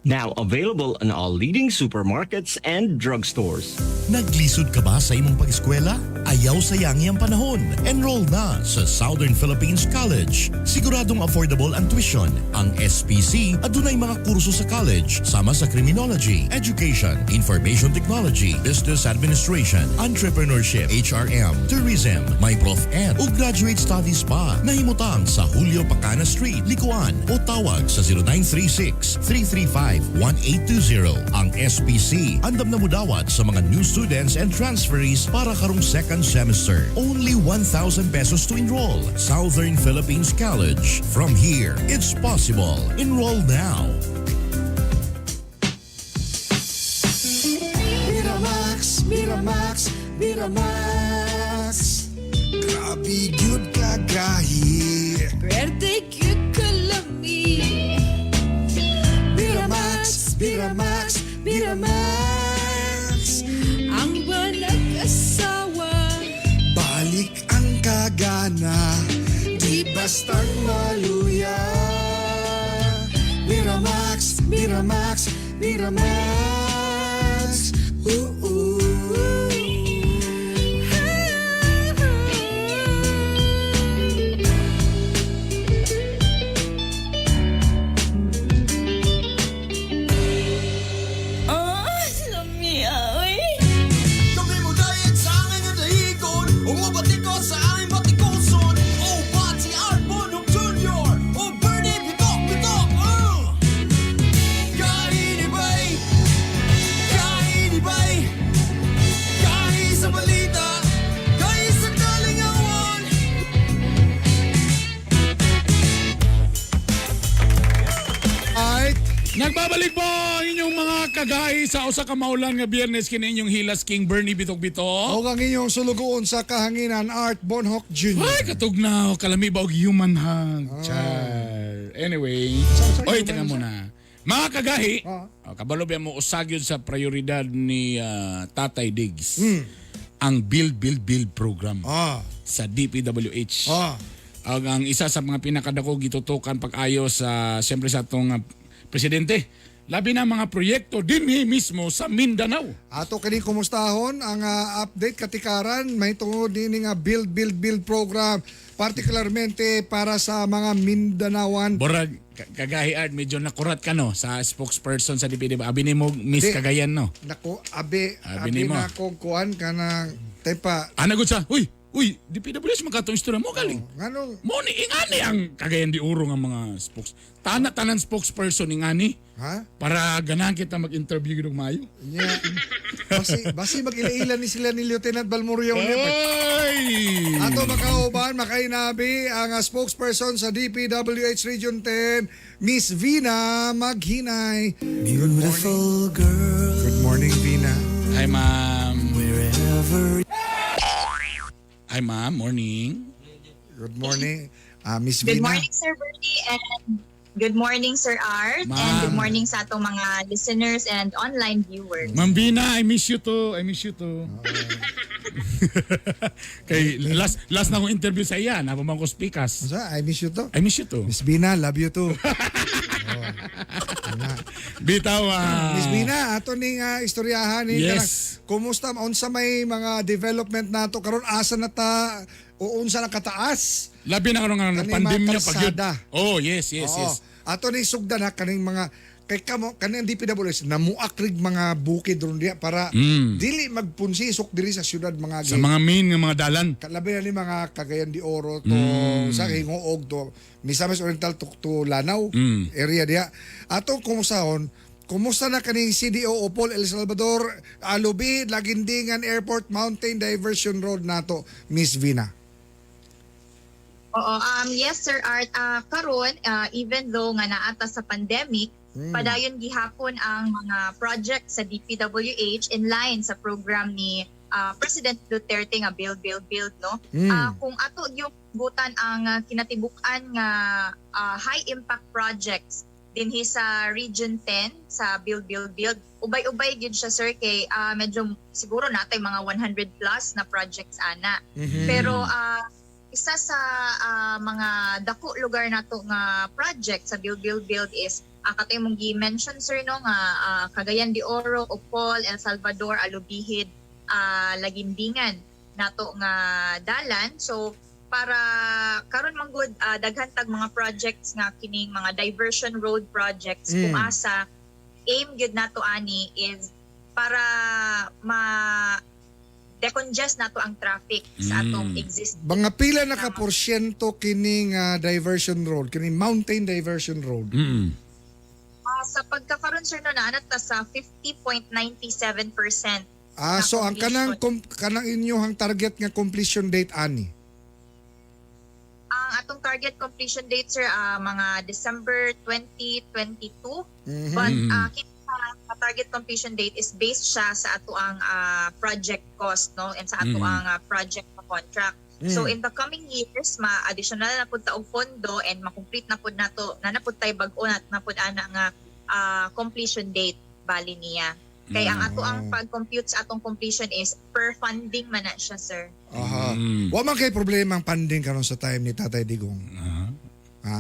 Now available in all leading supermarkets and drugstores. Naglisod ka ba sa imong pag-eskwela? Ayaw sayangi ang panahon. Enroll na sa Southern Philippines College. Siguradong affordable ang tuition. Ang SPC adunay mga kurso sa college sama sa criminology, education, information technology, business administration, entrepreneurship, HRM, tourism, may prof ed o graduate studies pa. Nahimutang sa Julio Pacana Street, Licoan o tawag sa 0936 335 1820. Ang SPC andam na mudawat sa mga new students and transferees para karong second semester. Only 1,000 pesos to enroll. Southern Philippines College. From here, it's possible. Enroll now. Miramax, Miramax, Miramax. Grabe gyud kagahi. Pwerte gyud kalami. Miramax, Miramax, Miramax. Ang nag-asawa. Balik ang kagana, di bastang maluya. Miramax, Miramax, Miramax. Ooh, ooh. Oh, lami oy. Kami mo diet sa aking nga dahigon. Umabati ko sa aming batikuson. Oh, Pati Arbon Jr. Oh, Bernie Bitok Bitok. Kainibay! Kainibay! Nagbalik po ang inyong mga kagahi sa usa ka maulan nga Biyernes, kini inyong Hilas King Bernie Bitok-Bitok. O ang inyong sulugoon sa kahanginan, Art Bonhoc Jr. Ay, katugnaw, kalami ba og human hug? Char. Anyway, oy, teka muna. Mga kagahi, oh, kabalo ba mo usag yun sa prioridad ni Tatay Diggs ang Build, Build, Build program sa DPWH. Ang isa sa mga pinakadako gitutukan pag-ayo sa siyempre sa atong presidente. Labi na mga proyekto dinhi mismo sa Mindanao. Ato kini kumustahon ang update katikaran may tungod dinhi nga Build Build Build program, particularmente para sa mga Mindanaoan. Borag kagahi Art, medyo nakurat ka no sa spokesperson sa DPD. Abi nimo Miss Di. Cagayan no. Nako, abi Abi abi nimo. na kong kuan kanang tepa. Ana gud sa, uy, uy, DPWH magkatong istorya mo galing. Nganong Mo ni ingani ang Cagayan de Oro nga mga spokes. Tana tanan spokesperson ingani. Ha? Para ganahan kita mag-interview gid og maayo. Nya. Basi basi mag-ila-ila ni sila ni Lieutenant Balmuriao niya. Oy! Ato makauban, makainabi ang spokesperson sa DPWH Region 10, Miss Vina Maghinay. Beautiful girl. Good morning, Vina. Hi, ma'am. Wherever. Hi, ma'am. Morning. Good morning, Miss Good Vina. morning, Sir Bernie, and good morning, Sir Art, and good Ma'am. morning sa atong mga listeners and online viewers. Ma'am Vina, I miss you too. I miss you too. Kay last last na akong interview sa iya, napamang ko speakers. Sa, I miss you too. I miss you too. Miss Vina, love you too. Bitaw. Miss Vina, ato ning istoryahan ni Yes. kanang, kumusta unsa may mga development nato karon, asa na ta o unsa na kataas? Labi na karon nga Kaning mga pandemya pag yun. kalsada. Oh, yes, Oo. yes. Ato ni sugdan ha kaning mga kay kamo kaning DPWH namuak rig mga bukid ron diya para dili magpunsisok diri sa syudad mga Sa mga main nga mga dalan. Labi na ni mga Cagayan de Oro to sa Hingoog to Misamis Oriental to Lanao area diya. Ato kumusahon, kumusta na kaning CDO Opol El Salvador, Alubid, Lagindingan Airport Mountain Diversion Road nato, Miss Vina? Oo, yes, Sir Art, karon even though nga naata sa pandemic, padayon gihapon ang mga project sa DPWH in line sa program ni President Duterte nga Build Build Build, no. Kung ato yung butan ang kinatibuk-an nga high impact projects dinhi sa Region 10 sa Build Build Build, ubay-ubay gyud siya, sir, kay medyo siguro natay mga 100 plus na projects ana. Pero isa sa mga dako lugar nato nga project sa Build Build Build is katong imong gi-mention, sir, no, nga Cagayan de Oro, Opol, El Salvador, Alubijid, Lagindingan nato nga dalan. So para karon man gud daghan tag mga projects nga kining mga diversion road projects kung asa aim gyud nato ani is para ma decongest nato ang traffic sa atong existing Mga pila na ka porsyento kining diversion road, kining mountain diversion road? Sa pagkakaroon, sir, no, naanat ta sa 50.97% Ah, na so ang kanang kanang inyong target nga completion date ani? Ang atong target completion date, sir, mga December 2022. But kita target completion date is based siya sa ato ang project cost, no, and sa ato ang project contract. So in the coming years, ma-additional na pud ta og pondo and ma-complete na pud nato na na pud tay bag-o na, na pud ana nga completion date bali niya. Kay ang ato ang pag-compute sa atong completion is per funding man na siya, sir. Aha. Wa man kay problema ang funding karon sa time ni Tatay Digong? Ha?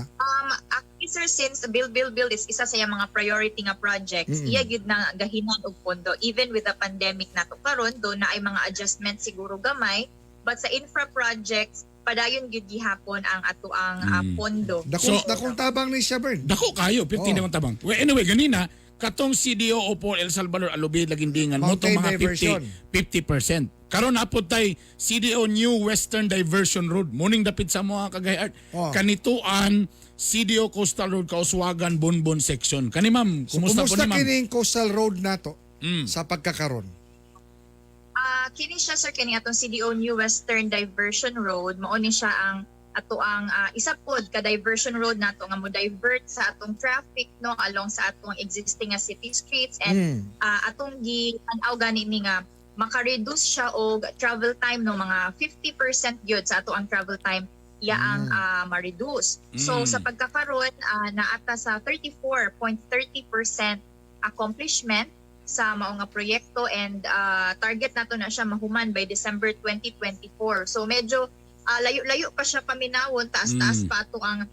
Actually, sir, since Build Build Build is isa sa iyang mga priority nga projects, iya gyud na gahinan og pondo even with the pandemic nato karon do na ay mga adjustments siguro gamay, but sa infra projects padayon gyud gihapon ang ato ang pondo. Dakong, dakong tabang ni siya, Bern. Dako kayo, 15 oh. tabang. Well, anyway, ganina, katong CDO Opol, El Salvador, Alubid, Lagindingan, mo Mountain mga diversion. 50, 50%. Karon napod tay CDO New Western Diversion Road, muning dapit sa mga Kagay Art. Oh. Kanituan CDO Coastal Road Kauswagan Bonbon section. Kani ma'am, So, kumusta po kumusta ni ma'am? kining coastal road nato sa pagkakaron? Kini siya, sir, kini atong CDO New Western Diversion Road, mao ni siya ang Ato ang isa pod ka diversion road nato nga mo divert sa atong traffic, no, along sa atong existing nga city streets and atong gi-tan-aw gani ni nga maka-reduce siya og travel time, no, mga 50% gyud sa ato ang travel time iya ang ma-reduce. So sa pagkakaron, naata sa 34.30% accomplishment sa mao nga proyekto and target nato na siya mahuman by December 2024. So medyo layo-layo pa siya paminawon, taas-taas pa ato ang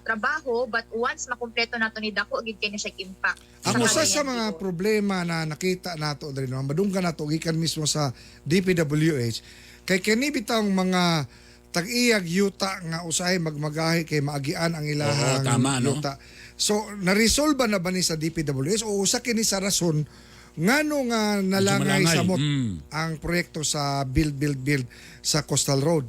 trabaho, but once makumpleto nato ni, dako gid kay na siya impact. Ang usa sa Cagayan mga de Oro. problema na nakita nato diri, no, madunggan nato gikan mismo sa DPWH, kay kini bitang mga tag-iyag yuta nga usahay magmagahi kay maagian ang ilahang Oo, tama, no? yuta. So na-resolve ba na ba ni sa DPWH o usa kini sa rason ngano nga nalangay malangay. samot ang proyekto sa Build Build Build sa Coastal Road?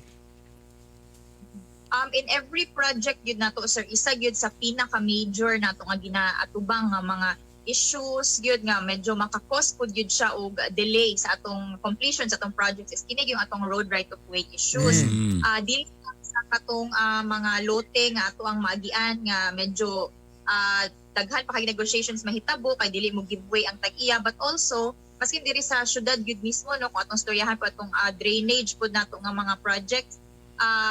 In every project yun nato, sir, isa gyud sa pinaka major nato nga ginaatubang nga mga issues gyud nga medyo maka-cause pud gyud siya og delay sa atong completion sa atong projects is kini yung atong road right of way issues. Dili lang sa katong mga lote nga ato ang maagian nga medyo daghan pa kay negotiations mahitabo kay dili mo give way ang tag-iya, but also maskin diri sa syudad gyud mismo, no, kung atong storyahan po atong drainage pud nato nga mga projects,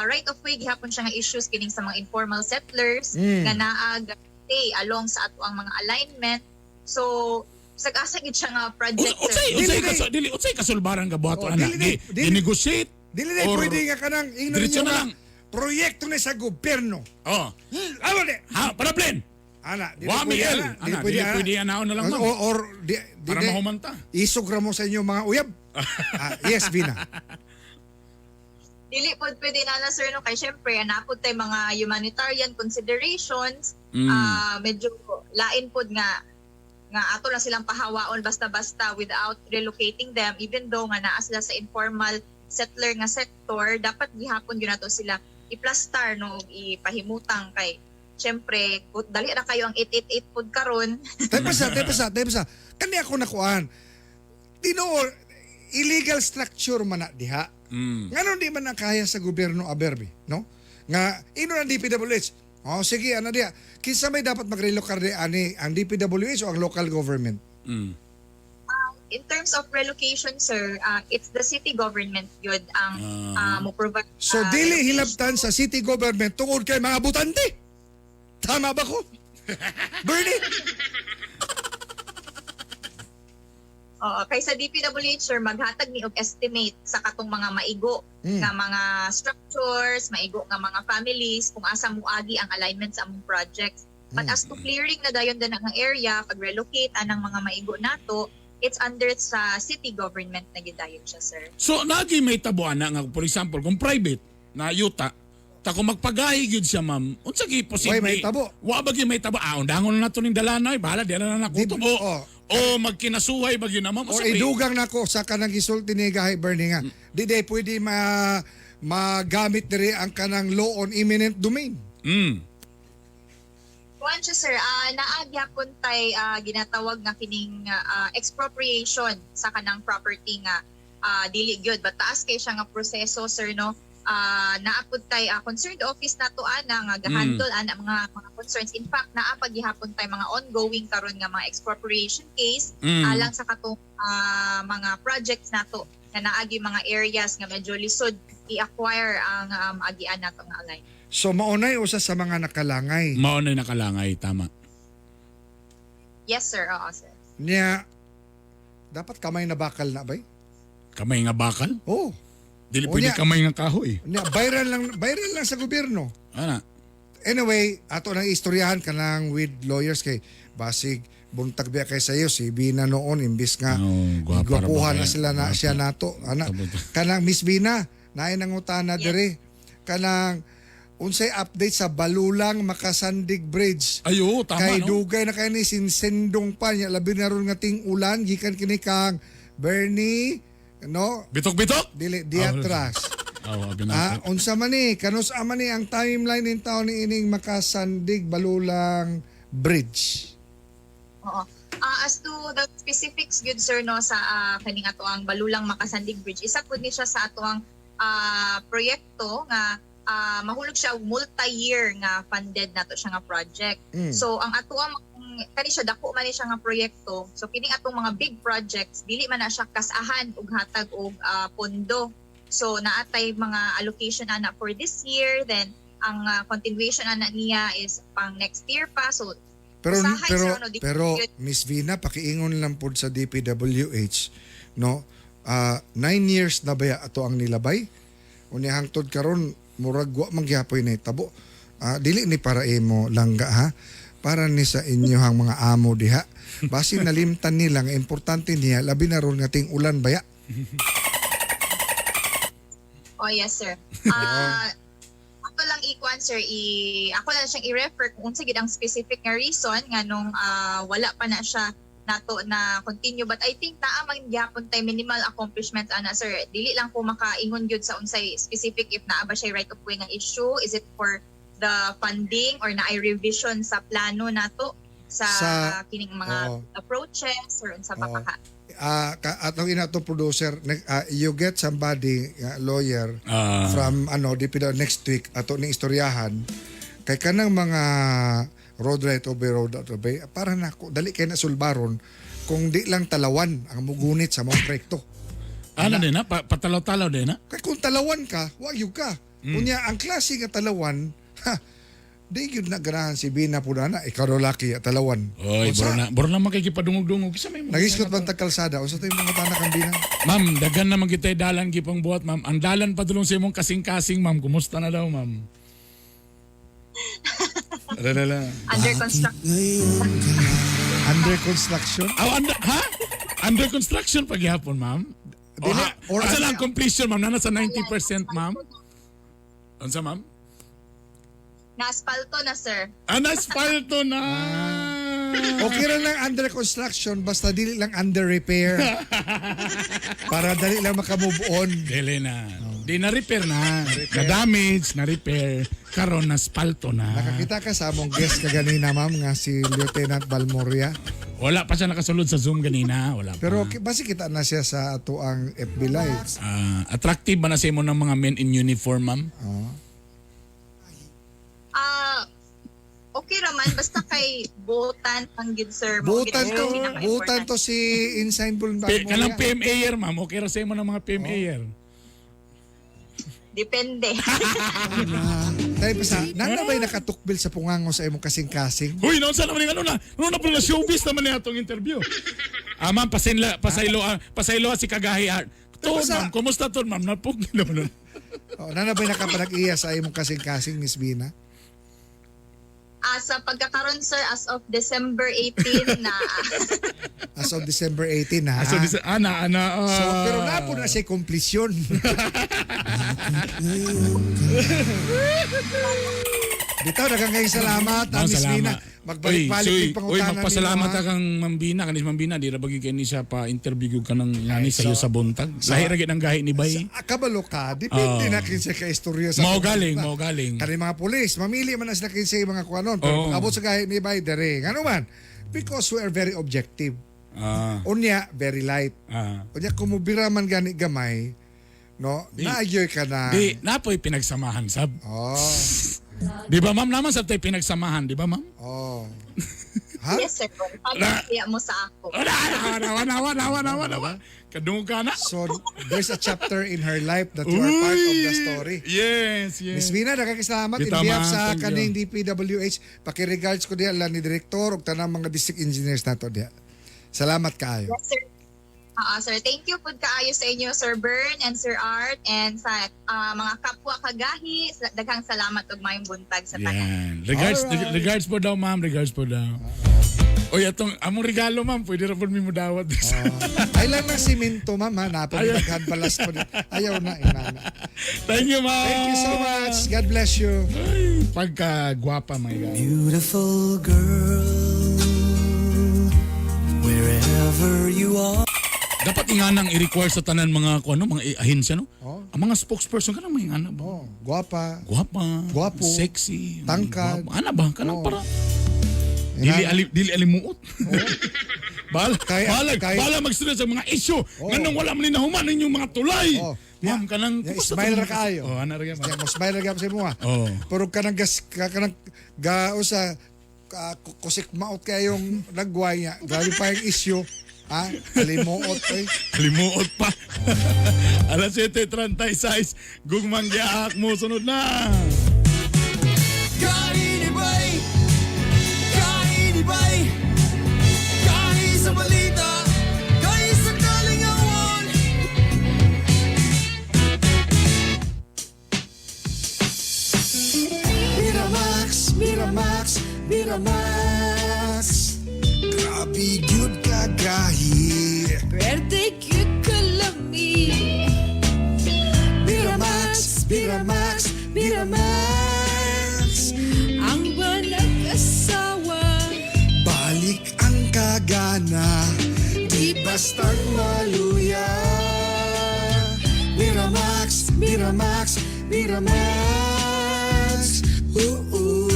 right of way gihapon siya nga issues kining sa mga informal settlers nga naag stay along sa ato ang mga alignment. So sag-asa gid siya nga project, sir. Unsay Dili unsay na- kaso dili unsay kasulbaran ka buhaton Oh, ana? dili na- Di negotiate. Dili na or pwede nga kanang ingnon diretso ninyo na nga lang. proyekto ni sa gobyerno. Oh. Amo di. Ha, para plan. Ana, dili Wa pwede mi el. ana, Ana, dili pwede anaon na lang, ma'am. Or di, Para di, mahumanta. Isog ra mo sa inyo mga uyab. Ah, yes, Vina. Dili pod pwede na na, sir, no, kay syempre anapod tay mga humanitarian considerations. Medyo lain pod nga nga ato lang silang pahawaon basta-basta without relocating them, even though nga naa sila sa informal settler nga sector. Dapat gihapon gyud nato sila iplastar, no, ug ipahimutang kay syempre dali ra kayo ang 888 pod karon. Tayo sa, tayo sa, tayo sa. Kani ako nakuan. Tinuod, illegal structure man na diha. Ngano di man na kaya sa gobyerno aberbi, no? Nga ino ang DPWH. Oh, sige, ana diha. Kinsa may dapat mag-relocate di ani, ang DPWH o ang local government? In terms of relocation, sir, it's the city government yun ang mo provide So dili relocation. hilabtan sa city government tungod kay mga butante. Tama ba ko? Bernie? Oo, kay sa DPWH, sir, maghatag ni og estimate sa katong mga maigo nga mga structures, maigo nga mga families kung asa muagi ang alignment sa among projects. But as to clearing na dayon din ang area, pag-relocate anang mga maigo nato, it's under sa city government na gidayon siya, sir. So nagi may tabuana nga, for example, kung private na yuta ta, kung magpagahi gyud siya, ma'am, unsa gi posible? Way may tabo. Wa ba gyud may tabo? Ah, undangon na nato ning dalanay, bahala di na na nakutob o oh. o magkinasuhay ba gyud na, ma'am? Or Unsa may- idugang nako sa kanang gisulti ni Gahi Bernie nga di day pwede magamit diri ang kanang law on eminent domain. Kuan siya, sir, naa gyapon tay ginatawag nga kining expropriation sa kanang property nga dili gyud, but taas kay siya nga proseso, sir, no. Naa pud tay concerned office nato ana nga gahandle ana mga concerns. In fact, naa pa gihapon tay mga ongoing karon nga mga expropriation case alang sa katong mga projects nato nga naagi mga areas nga medyo lisod i-acquire ang agian nato nga align. So maunay usa sa mga nakalangay. Mao na nakalangay, tama. Yes, sir. Oo, sir. Niya dapat kamay na bakal na bay? Kamay nga bakal? Oh. Dili O pwede niya. kamay nga kahoy. Niya viral lang sa gobyerno. Ana. Anyway, ato nang istoryahan kanang with lawyers kay basig buntag biya kay sayo si Bina noon imbis nga Oh, gwapa ra ba gwapuhan na kaya? sila na Gwapa. siya nato ana. Kanang Miss Bina, naay nangutana diri kanang unsay update sa Balulang Makasandig Bridge? Ayo, tama, kay no? dugay na kay ni sinsendong pa niya, labi na ron nga ting ulan, gikan kini kang Bernie, no? Bitok-bitok? Dili diatras. Oh, abi Ah, na. unsa man ni, kanus man ni ang timeline nin taon ni ining Makasandig Balulang Bridge? Oo. As to the specifics good, sir, no, sa kaning ato ang Balulang Makasandig Bridge, isa pud ni siya sa ato ang proyekto nga Mahulog siya multi-year nga funded nato siya nga project. So ang ato ang kani siya dako man ni siya nga proyekto. So kining atong mga big projects dili man na siya kasahan og hatag og pondo. So naatay mga allocation ana for this year, then ang continuation ana niya is pang next year pa. So Pero usahay, pero sir, ano, di- pero Miss Vina, pakiingon lang pod sa DPWH, no? 9 years na baya ato ang nilabay? Unya hangtod karon murag wa man gihapoy na tabo. Dili ni para imo langga ha. Para ni sa inyohang mga amo diha. Basin nalimtan nila nga importante niya labi na ron nga ting ulan baya. Oh, yes, sir. Ako lang i-kuan, sir, i ako lang siyang i-refer kung unsa gid ang specific nga reason nga nung wala pa na siya nato na continue, but I think naa man gyapon tay minimal accomplishments ana, sir. Dili lang ko makaingon gyud sa unsay specific, if naa ba siya right of way nga issue, is it for the funding or naay revision sa plano nato sa, kining mga approaches or unsa pa ka. Atong ina to producer, you get somebody, lawyer from ano DPW next week, ato ning istoryahan kay kanang mga road right of way, road right of way, para nako dali kay na sulbaron kung di lang talawan ang mugunit sa mga proyekto. Ano din na? Patalaw-talaw din na? Kay kung talawan ka, wa gyud ka. Unya ang klase nga talawan, ha, di gyud na ganahan si Bina pud ana, ikaw daw laki talawan. Oy, Unsa? bro na makikipadungog-dungog. Isa may mga Nagisgot man tag kalsada, unsa to yung mga tanak ang Bina? Ma'am, daghan naman kita dalan gipang buhat, ma'am. Ang dalan pa dulong sa imong kasing-kasing, ma'am. Kumusta na daw, ma'am? Alala. Under construction. Under construction? Oh, under, ha? Under construction paghihapon, ma'am? O, Dili, ha? or Asa ano- lang completion, ma'am? Nana sa 90%, ma'am? Unsa, ma'am? Na asfalto na, sir. Ah, na-asfalto na! Okay ra lang under construction basta dili lang under repair. Para dali lang makamove on. Dili na. Di na repair na. Na-damage, na repair. Karon na asfalto na. Nakakita ka sa among guest kaganina, ma'am, nga si Lieutenant Balmoria. Wala pa siya nakasulod sa Zoom ganina. Wala pa. Pero basi kita na siya sa ato ang FB Live. Attractive ba na sa imo ng mga men in uniform, ma'am? Okay raman basta kay buotan ang gid, sir. Mao gid Buotan ang to, pinaka-important. buotan to si Ensign Balmoria. Kanang PMAer, ma'am. Okay ra sa imo ng mga PMAer. Depende. Tayo pa sa, nana ba'y nakatukbil sa pungango sa imong kasing-kasing? Uy, naunsa naman yung ano na? Ano na pala showbiz naman niya atong interview. Ma'am, pasinla, pasaylo, pasaylo si Kagahi Art. To, ma'am, kumusta to, ma'am? Napog naman. Oh, nana ba'y nakapanag-iya sa imong kasing-kasing, Miss Bina? Sa pagkakaroon, sir, as of December 18 na. As of December 18, ha? As of December, ana, ana. So, pero napo na siya komplisyon. Bitaw, daghang kayong salamat, Ma'am, Miss salamat. Bina. Magbalik-balik Uy, yung pangutana uy, magpasalamat nimo, ha? ka kang Ma'am Bina. Kanis Ma'am Bina, di ra bagay kay ni siya pa interview ka ng yani Ay, sayo sa buntag. Lahi ra gid ang gahi ni Bay. Kabalo ka, depende na kinsa ka istorya sa Mao galing, mao galing. Kani mga pulis, mamili man na sila kinsa mga kuanon. Pero Oo. pag-abot sa gahi ni Bay, dere. Ngano man? Because we are very objective. Unya, very light. Unya, kumubira man gani gamay, no, naagyoy ka na. Di, napoy pinagsamahan sab. Oh. Di ba, ma'am, naman sab tayo pinagsamahan, di ba, ma'am? Oh. Yes, sir. Pagkaya mo sa ako. Wala, wala, wala, wala, wala, wala, wala. Kadungog ka na. So, there's a chapter in her life that you are part of the story. Yes. Miss Vina, daghang salamat in Bitaw, behalf ma'am. sa Thank you. kaning DPWH. Paki-regards ko diha lang ni direktor ug tanang mga district engineers nato diha. Salamat kaayo. Yes, sir. Sir, thank you pud kaayo sa inyo, Sir Bern and Sir Art, and sa mga kapwa kagahi. Daghang salamat ug maayong buntag sa tanan. Yan. Regards, regards po daw, ma'am. Regards po daw. Uy, atong among regalo, ma'am. Pwede ra po mi mo dawat. Ay lang ng simento, ma'am, ha. Napagdaghan balas po. Ayaw na, inana. Thank you, ma'am. Thank you so much. God bless you. Ay, pagka-gwapa, my God. Beautiful girl, wherever you are. Dapat inganang i-require sa tanan mga kuno, mga ahensya, no? Oh. Ang mga spokesperson kanang mga ingana ba? Oh, guwapa. Guwapa. Guwapo. Sexy. Tangkad. Guwapa. Ana ba? Kanang Oh. para dili alimuot. Bahala, bahala, bahala magsunod sa mga issue. Oh. Nganong wala man ni nahuman inyong mga tulay. Oh. Ma'am, kanang Ya, kumusta smile to? ra kaayo. Oh, ana ra gyud. Ya, mo smile ra gyud sa imo. Oh. Pero kanang gas kanang ga usa kusik maot kayong nagway niya. Grabe pa yung issue. Ha? Kalimuot eh. Kalimuot pa. Alas 7:36, gugmang giak mo sunod na. Kainibay! Kainibay! Kahi sa balita, kahi sa kalingawan. Miramax, Miramax, Miramax. Grabe gyud kagahi. Pwerte gyud kalami. Miramax, Miramax, Miramax. Ang nag-asawa. Balik ang kagana, di bastang maluya. Miramax, Miramax, Miramax. Ooh, ooh.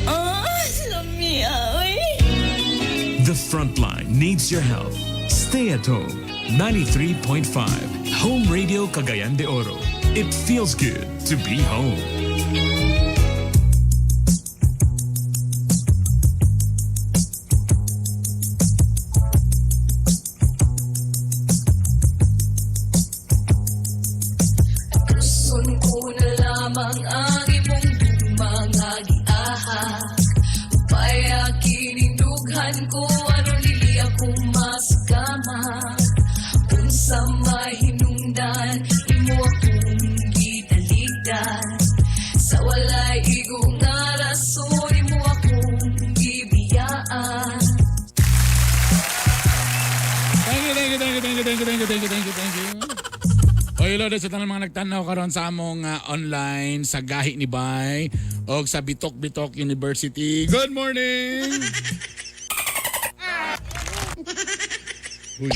Oh, lami oy. The Frontline needs your help. Stay at home. 93.5 Home Radio Cagayan de Oro. It feels good to be home. Tuson ko na lamang ang imong mga giahak. Upaya kinindughan ko aron dili ako maskama. Unsa may hinungdan imo akong gitaligdan. Sa walay igo nga rason imo akong gibiyaan. Thank you, thank you, thank you, thank you, thank you, thank you, thank you, thank you, thank you. Oy, hello sa tanang mga nagtanaw karon sa among online sa Gahi ni Bay og sa Bitok Bitok University. Good morning. Uy.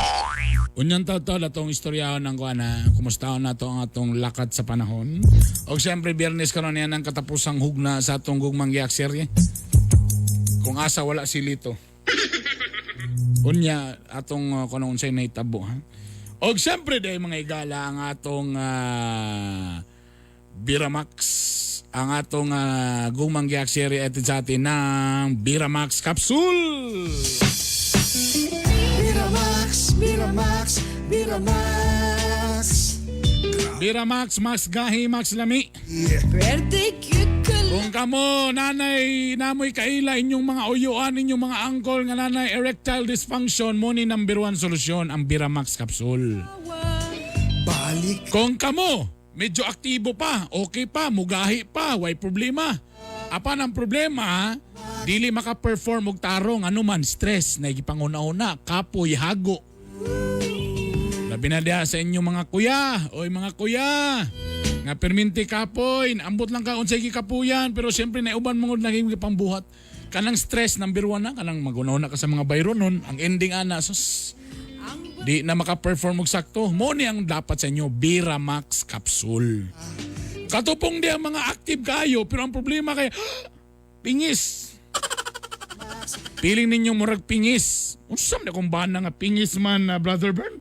Unyang taw atong istoryahon ng kuan na kumustaon nato ang atong lakad sa panahon. Og siyempre Biyernes karon yan ang katapusang hugna sa atong gugmang giak serye. Kung asa wala si Lito. Unya atong kung unsay nahitabo ha. Og siyempre day mga igala ang atong Biramax, ang atong gugmang giak serye atid sa atin ng Biramax Capsule. Miramax, Miramax, Miramax. Biramax, Max Gahi, Max Lami. Pwerte gyud Kung kamo, nanay, namoy kaila inyong mga uyuan, inyong mga angkol nga nanay erectile dysfunction, mo ni number one solusyon ang Biramax Capsule. Balik. Kung kamo, medyo aktibo pa, okay pa, mugahi pa, way problema. Apan ang problema, dili maka-perform og tarong anuman stress na gipanguna-una, kapoy, hago. Labi na diha sa inyong mga kuya, oy mga kuya. Nga perminti kapoy, ambot lang ka unsay gikapuyan, pero siyempre nauban mo naging pambuhat. Kanang stress number one na, kanang maguna-una ka sa mga bayro nun, ang ending ana sus di na maka-perform og sakto. Mo ni ang dapat sa inyo, Biramax Capsule. Katupong di ang mga active kayo, pero ang problema kay pingis. Piling ninyo murag pingis. Unsa man akong bana nga pingis man, Brother Bern?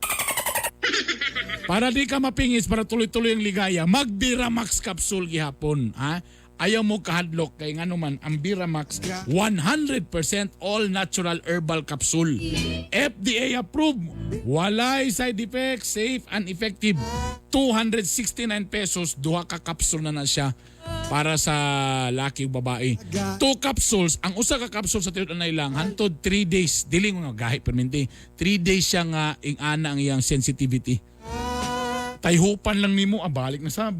Para di ka mapingis, para tuloy-tuloy ang ligaya, mag-Biramax Capsule gihapon. Ha? Ayaw mo kahadlok kay ngano man, ang Biramax 100% all natural herbal capsule. FDA approved. Walay side effects, safe and effective. 269 pesos, duha ka capsule na na siya para sa laki o babae. Two capsules, ang usa ka capsule sa tinud anay lang hantod 3 days. Dili nga gahi perminti. 3 days siya nga ing-ana ang iyang sensitivity. Tayhupan lang nimo, balik na sab.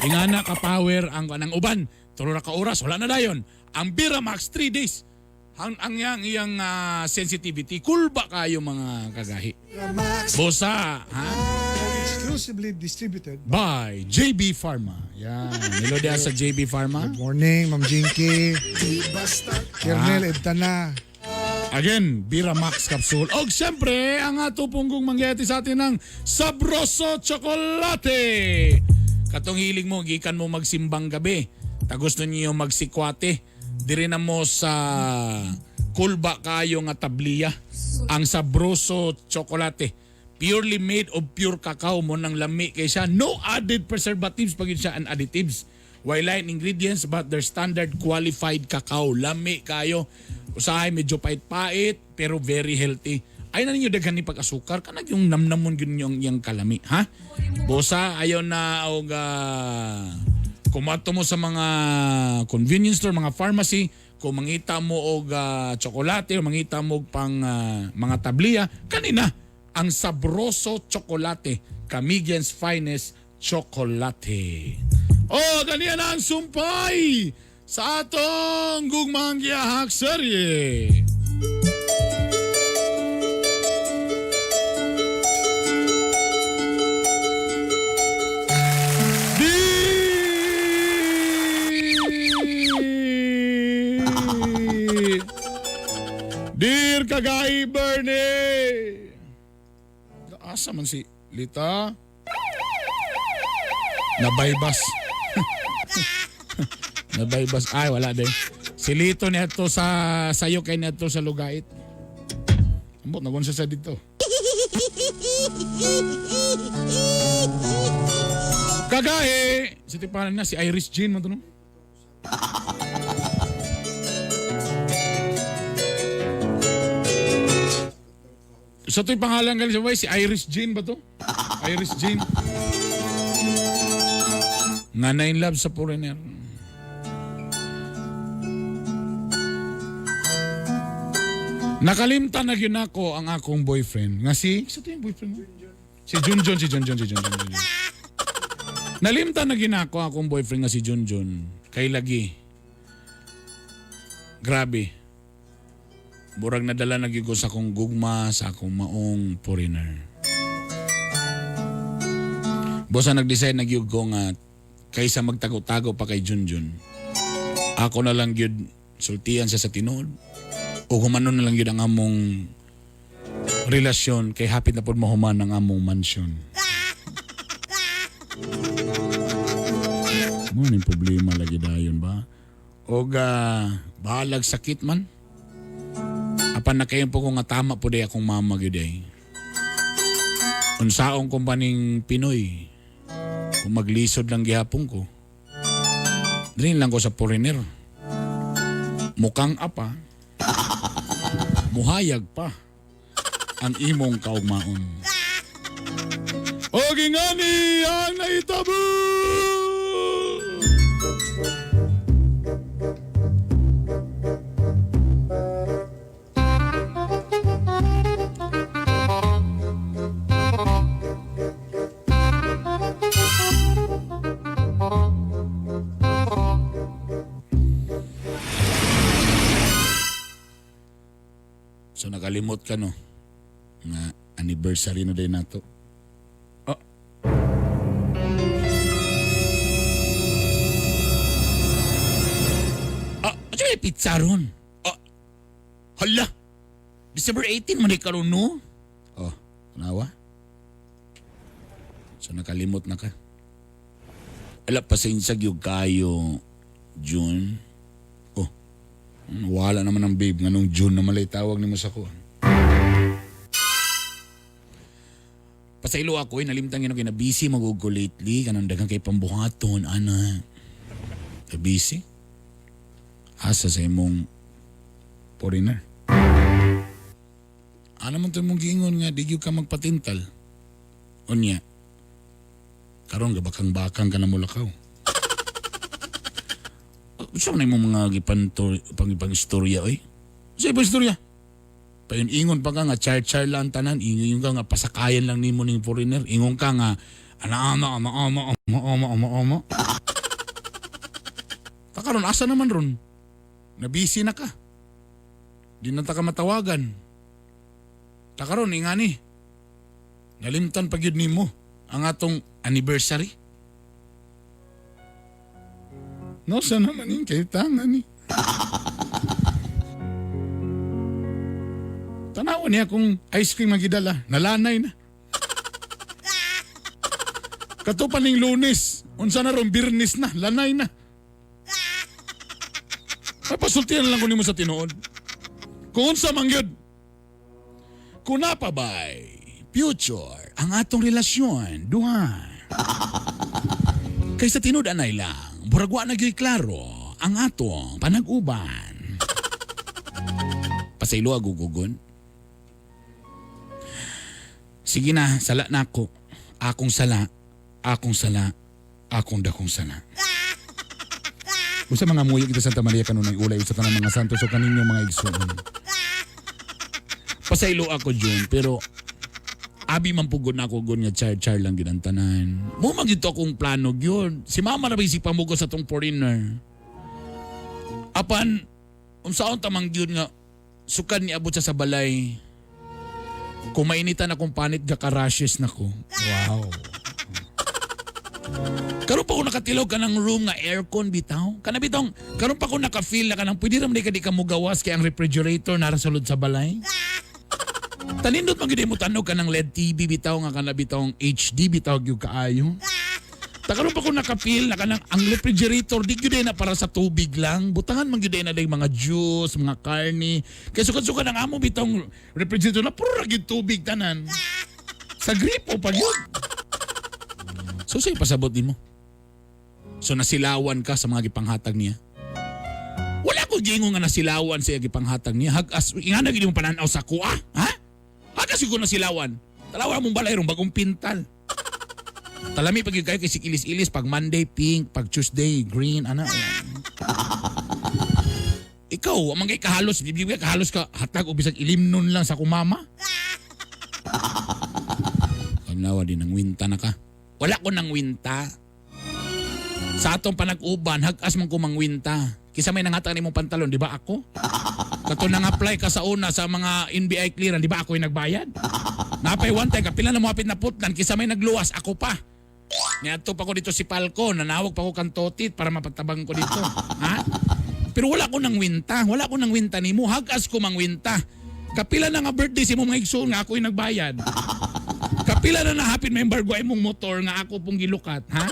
Ingana ka power ang kanang uban. Tulo ra ka oras, wala na dayon. Ang Biramax 3 days. Ang iyang sensitivity kulba kayo mga kagahi. Bosa, ha? Exclusively distributed by JB Pharma. Yan. Hello diha sa JB Pharma. Good morning, Ma'am Jinky. Kernel Ebtana. Again, Biramax Capsule. Og siyempre, ang ato punggong mangyayati sa atin ng Sabroso Chocolate. Katong hiling mo gikan mo magsimbang gabi. Ta gusto niyo magsikwate. Diri na mo sa kulba kayo nga tabliya. Ang Sabroso Chocolate. Purely made of pure cacao mo nang lami kay siya. No added preservatives pag yun siya and additives. Why line ingredients but their standard qualified cacao. Lami kayo. Usahay medyo pait-pait pero very healthy. Ay na ninyo daghan ni pag-asukar kanag yung namnamon gyud yung iyang kalami, ha? Bosa ayo na og kumato mo sa mga convenience store, mga pharmacy, kung mangita mo og tsokolate o mangita mo og pang mga tabliya, kanina ang Sabroso Chocolate, Camigan's finest chocolate. Oh, ganiya na ang sumpay sa atong gugmang giyahak serye. Dear Kagay Bernie! Asa man si Lita? Nabaybas. Nabaybas. Ay, wala din. Si Lito niadto sa sayo kay niadto sa Lugait. Ambot nagon siya sa dito. Kagahe! Sa tipanan na si Iris Jean man to no? Sa to'y pangalan galing sa si Iris Jean ba to? Iris Jean. Nga na in love sa foreigner. Nakalimtan na gyud nako ang akong boyfriend. Nga si, sa to yung boyfriend mo? Si Junjun, si Junjun, si Junjun. Junjun. Nalimtan na gyud nako akong boyfriend nga si Junjun. Kay lagi. Grabe. Burag nadala na gyud ko sa akong gugma sa akong maong foreigner. Bosa nag-decide na gyud ko nga kaysa magtago-tago pa kay Junjun. Ako na lang gyud sultian siya sa tinuod. O humanon na lang gyud ang among relasyon kay hapit na pud mahuman ang among mansyon. Mo ning problema lagi dayon ba? Og bahalag sakit man. Apan na kayo po ko nga tama po day akong mama gyud ay. Unsaon kong paning Pinoy. Kung maglisod lang gihapon ko. Dili lang ko sa foreigner. Mukhang apa. Muhayag pa ang imong kaugmaon. O gingani ang naitabo! So nakalimot ka no nga anniversary na din nato. Oh. Ah, ano yung pizza ron? Ah, hala! December 18 man karon no? Oh, tanawa. So nakalimot na ka. Ala, pasensya gyud kayo, June. Oh, wala naman ang babe. Nganong June na malay tawag nimo sa ko. Pasaylo ako, nalimtan yun ako, na busy mag-ugo lately. Kanang daghang kay pambuhaton, ana. Na busy? Asa sa imong foreigner. Ano man ito mong giingon nga, di gyud ka magpatintal. Unya, karon gabakang-bakang ka na mulakaw. Saan na imong mga pang istorya, oy? Sa ibang istorya? Payon ingon pa ka nga, char-char lang tanan, ingon ka nga, pasakayan lang nimo ning foreigner, ingon ka nga, ana, ana, ana, ana, ana, ana, ana, ana. Takaron, asa naman ron? Nabisi na ka. Di na ta ka matawagan. Takaron, ingani. Nalimtan pa gyud nimo ang atong anniversary. No, sa naman yung kay tanga ni. Tanawa niya kung ice cream ang gidala. Nalanay na. Kato pa ning Lunes. Unsa na ron, Birnis na, lanay na. Ay, pasultihan lang ko nimo sa tinuod. Kung unsa man gyud. Kung pa ba'y future ang atong relasyon, duha. Kaysa tinuod anay lang, burag wa na gyud klaro ang atong panag-uban. Pasaylo agugugon. Sige na, sala na ako. Akong sala, akong sala, akong dakong sala. Usa mga muyo kita Santa Maria kanunay ulay usa tanang mga santos o kaninyong mga igsoon. Pasaylo ako June pero abi man pugod na ako gun nga char-char lang gyud ang tanan. Mo man gyud to akong plano gyud. Si mama ra si pamugo sa tong foreigner. Apan unsaon ta man gyud nga sukad ni abot siya sa balay. Kung mainitan akong panit gakarashes na ko. Wow. Karon pa ko nakatilog ka ng room nga aircon bitaw. Kana bitaw, karon pa ko naka-feel na kanang pwede ra man di ka mugawas kay ang refrigerator nara sulod sa balay. Tanindot man gyud mo tanog ka ng LED TV bitaw nga kana bitaw ang HD bitaw gyud kaayo. Ta karon pa ko naka-feel na kanang ang refrigerator di gyud na para sa tubig lang. Butangan man gyud na mga juice, mga karne. Kay sukad-sukad ang amo bitaw refrigerator na puro ra gyud tubig tanan. Sa gripo pa gyud. So say pasabot nimo. So nasilawan ka sa mga gipanghatag niya. Wala ko gingo nga nasilawan sa gipanghatag niya. Hagas ingana gyud mo pananaw sa kuha, ha? Hagas ko nasilawan. Talawa mong balay rong bagong pintal. Talami pag kayo kay ilis-ilis pag Monday pink, pag Tuesday green, ana. Ikaw, ang mga kahalos, bibigay kahalos ka hatag og bisag ilimnon lang sa kumama. Pagnawa din ang winta na ka. Wala ko nang winta. Sa atong panag-uban, hagas man ko mangwinta. Kisa may nangatag nimong pantalon, di ba ako? Kato nang apply ka sa una sa mga NBI clearance, di ba ako yung nagbayad? Napay one time, kapila na muhapit na putlan, kisa may nagluwas, ako pa. Niadto pa ko dito si Palco, nanawag pa ko kang totit para mapatabang ko dito. Ha? Pero wala ko nang winta, wala ko nang winta nimo, hagas ko mangwinta. Kapila na nga birthday si mo mga igsoon nga ako yung nagbayad. Kapila na nahapin may embargo ay mong motor nga ako pong gilukat, ha?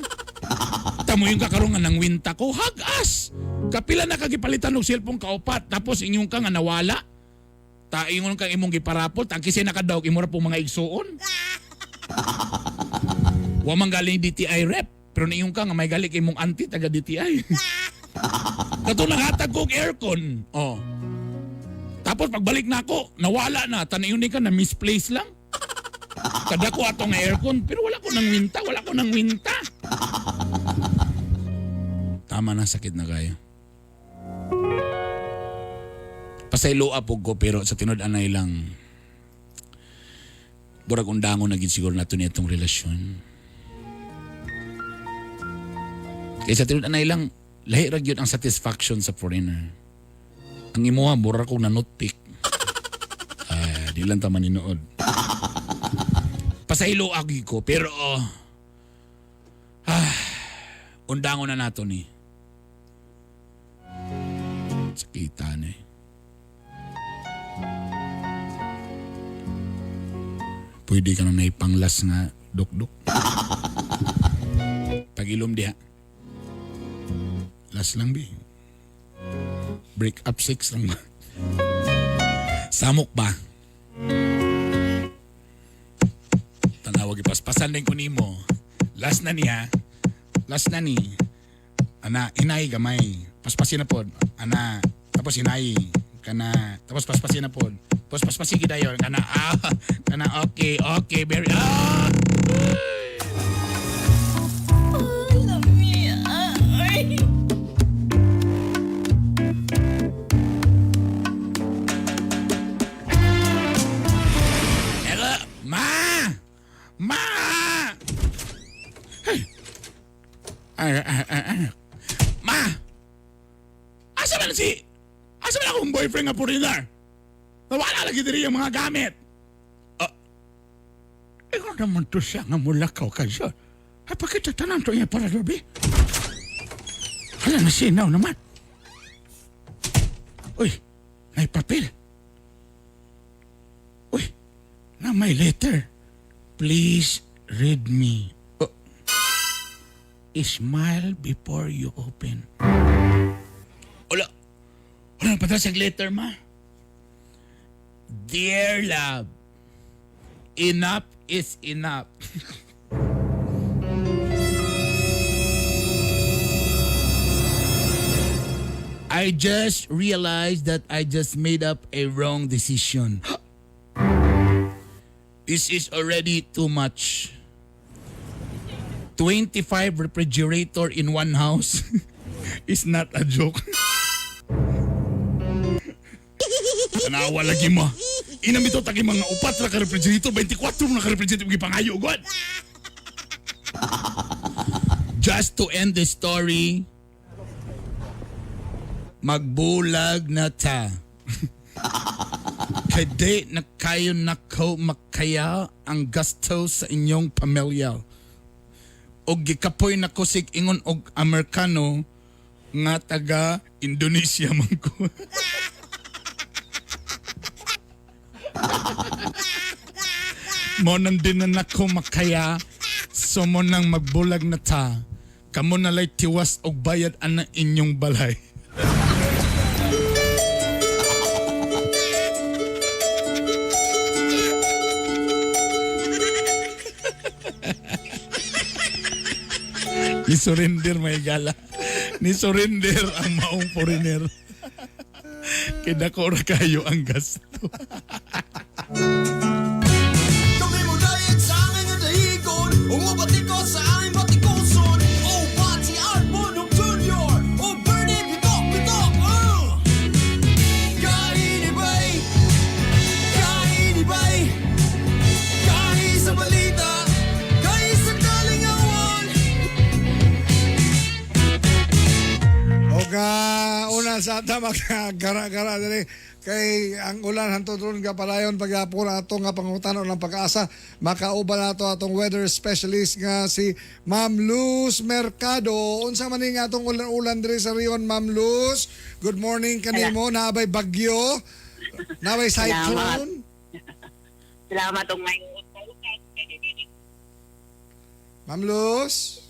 Tamo yung kakarungan ng winta ko, hagas! Kapila na kagipalitan og cellphone kaupat, tapos inyong ka nga nawala. Ta ingon kang imong giparapol, tangkisi nakadaog imo ra pong mga igsuon. Wa man galing DTI rep, pero niingon ka nga may gali kay imong auntie taga DTI. Kato nanghatag kog aircon. Oh. Tapos pagbalik na ako, nawala na, tanayon ni ka na misplace lang. Kada ko atong aircon, pero wala ko nang winta, wala ko nang winta. Tama na, sakit na kayo. Pasaylo po ko, pero sa tinod anay lang, burag undangon na gid siguro nato niya itong relasyon. Kaya sa tinod anay lang, lahi ra gyud ang satisfaction sa foreigner. Ang imuha, mura kong nanutpick. Ay, di lang ta maninood. Pasaylo agi ko, pero undangon na nato ni. Sakita na eh. Pwede ka na naipanglas nga dukduk. Pag-ilom diha. Last lang bi. Break up 6 lang ba? Samok ba? Tanawag ipaspasan din ko nimo. Last na niya. Last na ni. Ana, inay gamay. Paspasin na pod. Ana, tapos inay. Kana, tapos paspasin na pod. Tapos paspasin gid dayon. Kana, kana okay, okay, very, Hello, Ma! Ma! Hey. Ay, ay, ay, ay. Ma! Asa man si... Asa man akong boyfriend nga foreigner? Nawala lagi diri yung mga gamit. Ikaw naman to siya nga mulakaw ka siya. Ay, pakita tanan to niya para gabi. Hala, nasinaw naman. Uy, may papel. Uy, na may letter. Please read me. Oh. Smile before you open. Wala. Wala na padala siyang letter, ma. Dear love, enough is enough. I just realized that I just made up a wrong decision. This is already too much. 25 refrigerator in one house is not a joke. Tanawa lagi mo. Inam ito tagi mga upat ra ka refrigerator, 24 mo na ka refrigerator gipangayo god. Just to end the story, magbulag na ta. Kay di na kayo nako makaya ang gasto sa inyong pamilya. Og gikapoy na ko sig ingon og Amerikano nga taga Indonesia man ko. Mo nang din na nako makaya, so mo nang magbulag na ta. Kamo na lay tiwas og bayad ana inyong balay. Ni-surrender may gala. Ni-surrender ang maong foreigner. Kaya dako ra kayo ang gasto. Kami mo dayet sa aking dahigon. Umubati ko sa aming batikuson. Oh, Pati Art Bonong Jr. Oh, Bernie Bitok Bitok. Oh! Kainibay, kainibay, kahi sa balita, kahi sa kalingawan. Oga, una sa ata magagara-gara diri kay ang ulan hantod ron gapadayon pagyapon ato nga pangutana ng pag-asa makauban nato atong weather specialist nga si Ma'am Luz Mercado. Unsa man ni nga atong ulan-ulan diri sa Rion, Ma'am Luz? Good morning kanimo. Naabay bagyo? Naabay cyclone? Salamat og may Ma'am Luz?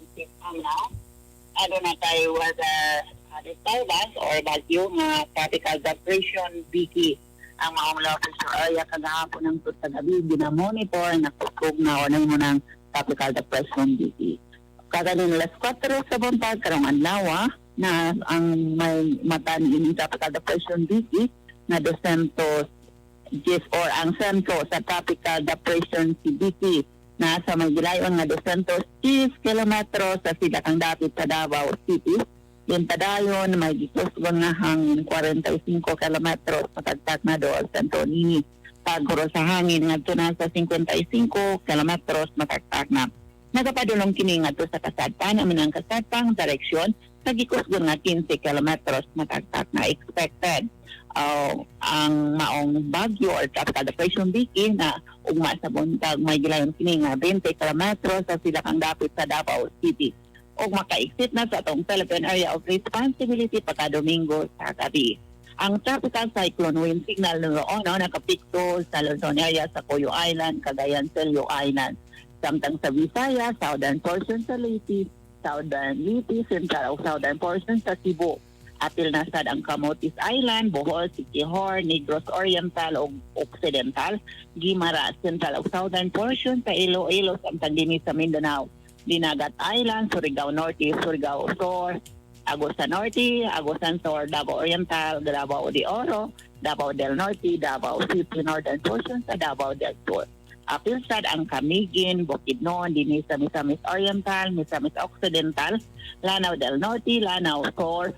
Ano na tayo weather disturbance or bagyo nga tropical depression Vicky ang maong low pressure area kagahapon ng sa gabi ginamonitor na kusog na o mo ng tropical depression Vicky. Kaganin alas 4 sa buntag karong adlaw na ang may mata ni tropical depression Vicky na 210 or ang sentro sa tropical depression si Vicky na sa may gilayon nga 210 kilometro sa silakang dapit sa Davao City. Padayon may gikusgon nga hangin 45 kilometros matagtag na dool sentro nini. Paguro sa hangin ngadto na sa 55 kilometros matagtag na. Nagapadulong kini ngadto sa kasadpan amin ang kasadpang direksyon sa gikusgon nga 15 kilometros matagtag na expected. Ang maong bagyo or tropical depression Vicky na ugma sa buntag may gilayon kini nga 20 kilometros sa silakang dapit sa Davao City ug maka-exit na sa atong Philippine Area of Responsibility pagka Domingo sa gabi. Ang tropical cyclone wind signal numero 1 nakapikto sa Luzon area sa Cuyo Island, Cagayan Silio Island. Samtang sa Visayas, southern portion sa Leyte, southern Leyte, central o southern portion sa Cebu. Apil na sad ang Camotes Island, Bohol, Siquijor, Negros Oriental ug Occidental, Guimaras, central ug southern portion sa Iloilo, samtang dinhi sa Mindanao. Dinagat Island, Surigao Norte, Surigao Sur, Agusan Norte, Agusan Sur, Davao Oriental, Davao de Oro, Davao del Norte, Davao City, northern portion sa Davao del Sur. Apil sad ang Camiguin, Bukidnon, dinhi sa Misamis Oriental, Misamis Occidental, Lanao del Norte, Lanao Sur,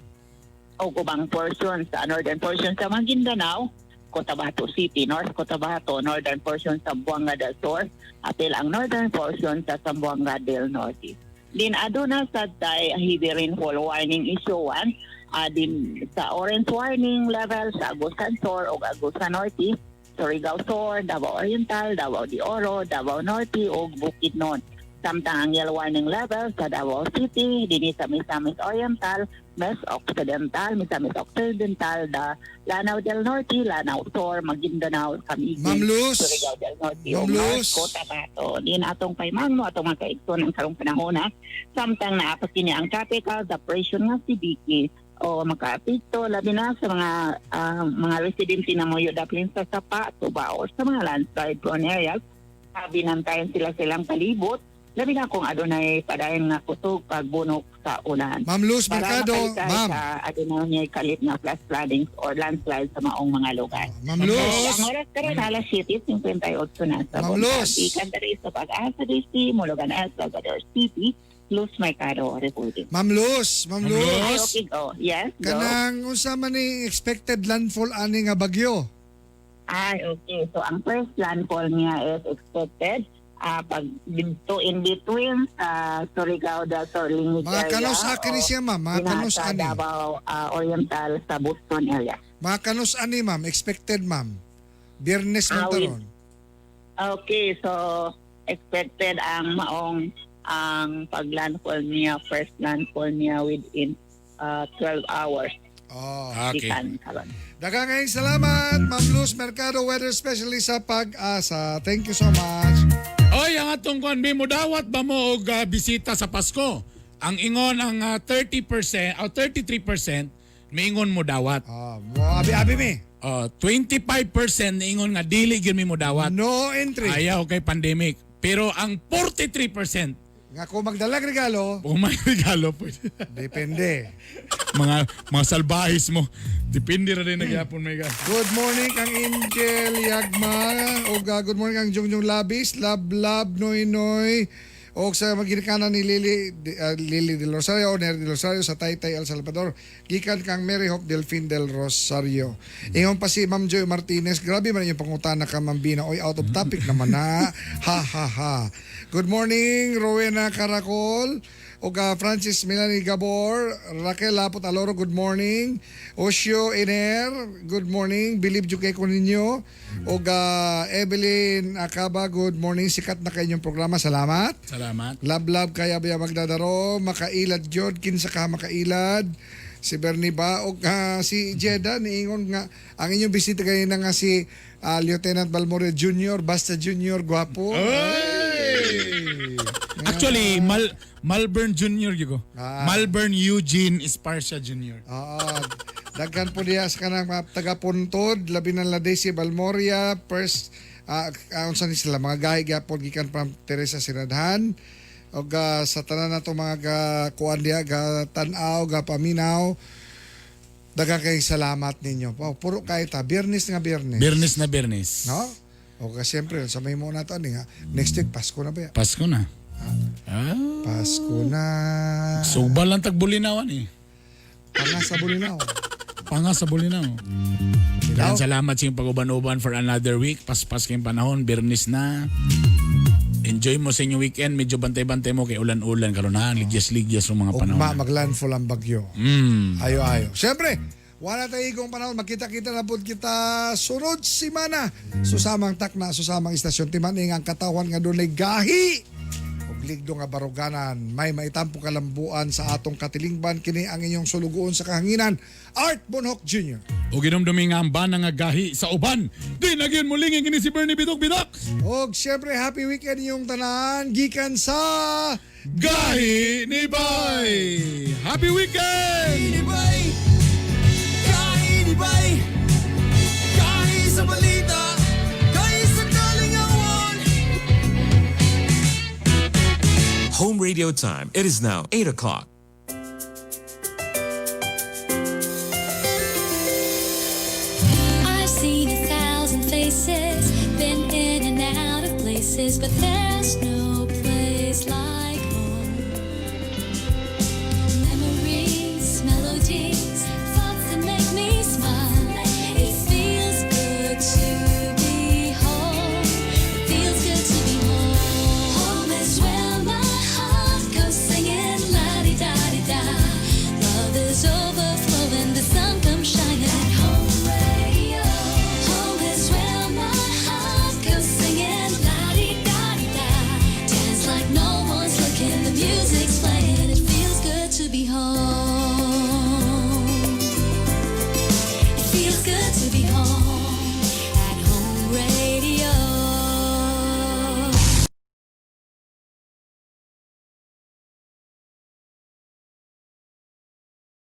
ug ubang portion sa northern portion sa Maguindanao, Cotabato City, North Cotabato, northern portion sa Zamboanga del Sur, apil ang northern portion sa Zamboanga del Norte. Din aduna sa tay heavy rainfall warning issue 1, din sa orange warning level sa Agusan Sur ug Agusan Norte, Surigao Sur, Davao Oriental, Davao de Oro, Davao Norte ug Bukidnon. Samtang ang yellow warning level sa Davao City, dinhi sa Misamis Oriental, Negros Occidental, Misamis Occidental, da Lanao del Norte, Lanao Sur, Maguindanao, Camiguin, Ma'am Luz. Surigao del Norte, Ma'am ug North Luz. Cotabato. Din atong paimangno atong mga kaigsoon ang karong panahon ha. Samtang naa pa kini ang tropical depression nga si Vicky o makaapekto labi na sa mga mga residente na moyo daplin sa sapa, tuba o sa mga landslide prone areas. Binantayan sila silang palibot labi na kung adunay padayon nga kusog pagbunok sa ulan. Ma'am Luz Para Mercado, makalikay ma'am. sa adunay niya kalit nga flash floodings or landslides sa maong mga lugar. Ma'am Luz. Ang oras karon alas 7:58 na sa Ma'am buntag. Luz. Gikan diri sa Pag-asa DC, Mologan, El Salvador City, Luz Mercado reporting. Ma'am Luz, Ma'am Luz. Ay, okay, go. Yes, go. Kanang unsa man ni expected landfall ani nga bagyo? Ay, okay. So, ang first landfall niya is expected pag dito in between sa Surigao del Sur Lingig Mga area kanos akin ni o siya, ma'am. Mga dina kanos sa ani. Davao Oriental sa Boston area. Mga kanos ani, ma'am. Expected, ma'am. Biyernes man taron. Okay, so expected ang maong ang paglandfall niya, first landfall niya within 12 hours. Oh. Okay. Gikan karon. Daghang kayong salamat, Ma'am Luz Mercado, weather specialist sa Pag-asa. Thank you so much. Oy, ang atong kuan bi modawat ba mo og bisita sa Pasko? Ang ingon ang 30% o 33% miingon mo dawat. Mo abi-abi mi. 25% niingon nga dili gyud mi modawat. No entry. Ayaw kay pandemic. Pero ang 43% Nga kung magdalag regalo, kung may regalo pwede. Depende. Mga salbahis mo. Depende ra rin nagyapon may God. Good morning kang Angel Yagma ug good morning kang Jungjung Labis, Lab Lab Noy Noy og sa maginikanan ni Lily Lily del Rosario, Ner del Rosario sa Taytay El Salvador, gikan kang Mary Hope Delfin del Rosario. Ingon pa si Ma'am Joy Martinez, grabe man inyong pangutana ka Ma'am Bina. Oy, out of topic naman na. Ha ha ha. Good morning Rowena Caracol ug Francis Melanie Gabor, Raquel Lapot Aloro, good morning. Osio Ener, good morning. Believe jud kay ko ninyo. Ug Evelyn Acaba, good morning. Sikat na kay inyong programa. Salamat. Salamat. Love love kaya ba magdadaro, makailad jud kinsa ka makailad. Si Bernie ba og si Jeda niingon nga ang inyong bisita kanina nga si Lieutenant Balmoria Jr. basta Junior gwapo. Actually, Malvern Jr. Gyud ko. Malvern Eugene Esparcia Jr. Oo. Daghan po diya sa kanang mga taga-Puntod, labi na la si Balmoria, first unsa ni sila mga gahi gyapon gikan from Teresa Sinadhan. Og sa tanan nato mga ga kuan diya ga tan-aw, ga paminaw. Daghan kay salamat ninyo. Wow, puro kay ta Biyernes nga Biyernes. Biyernes na Biyernes. No? O ka siyempre sa may mo na to ani nga next week Pasko na ba ya? Pasko na. Pasko na. Sugbal lang tag Bulinawan eh. Panga sa Bulinaw. Panga sa Bulinaw. Daghang salamat sa inyong pag-uban-uban for another week. Paspas kayong panahon, Biyernes na. Enjoy mo sa inyong weekend. Medyo bantay-bantay mo kay ulan-ulan karon ha. Ligyas-ligyas yung mga panahon. Ugma maglandfall ang bagyo. Ayo-ayo. Siyempre, wala tayo igong panahon. Magkita-kita na po kita sunod simana. Susamang takna, susamang istasyon. Timaning ang katawan nga dunay gahi. Ug ligdo nga baruganan. May maitampo kalambuan sa atong katilingban. Kini ang inyong sulugoon sa kahanginan. Art Bonhoc Jr. O ginomdumi nga ang bana nga gahi sa uban. Di na gyud mulingin kini si Bernie Bidok Bidok. Og siyempre, happy weekend inyong tanan. Gikan sa Gahi ni Bay. Happy weekend! Gahi ni Bay, gahi sa balita, gahi sa kalingawan. Home radio time. It is now 8 o'clock. I've seen 1,000 faces, been in and out of places, but there's no place like home. Memories, melodies, thoughts that make me smile. It feels good to be home. It feels good to be home. Home is where my heart goes singing la-di-da-di-da. Love is overflowing, the sun comes shining. Home radio. Home is where my heart goes singing la-di-da-di-da. home.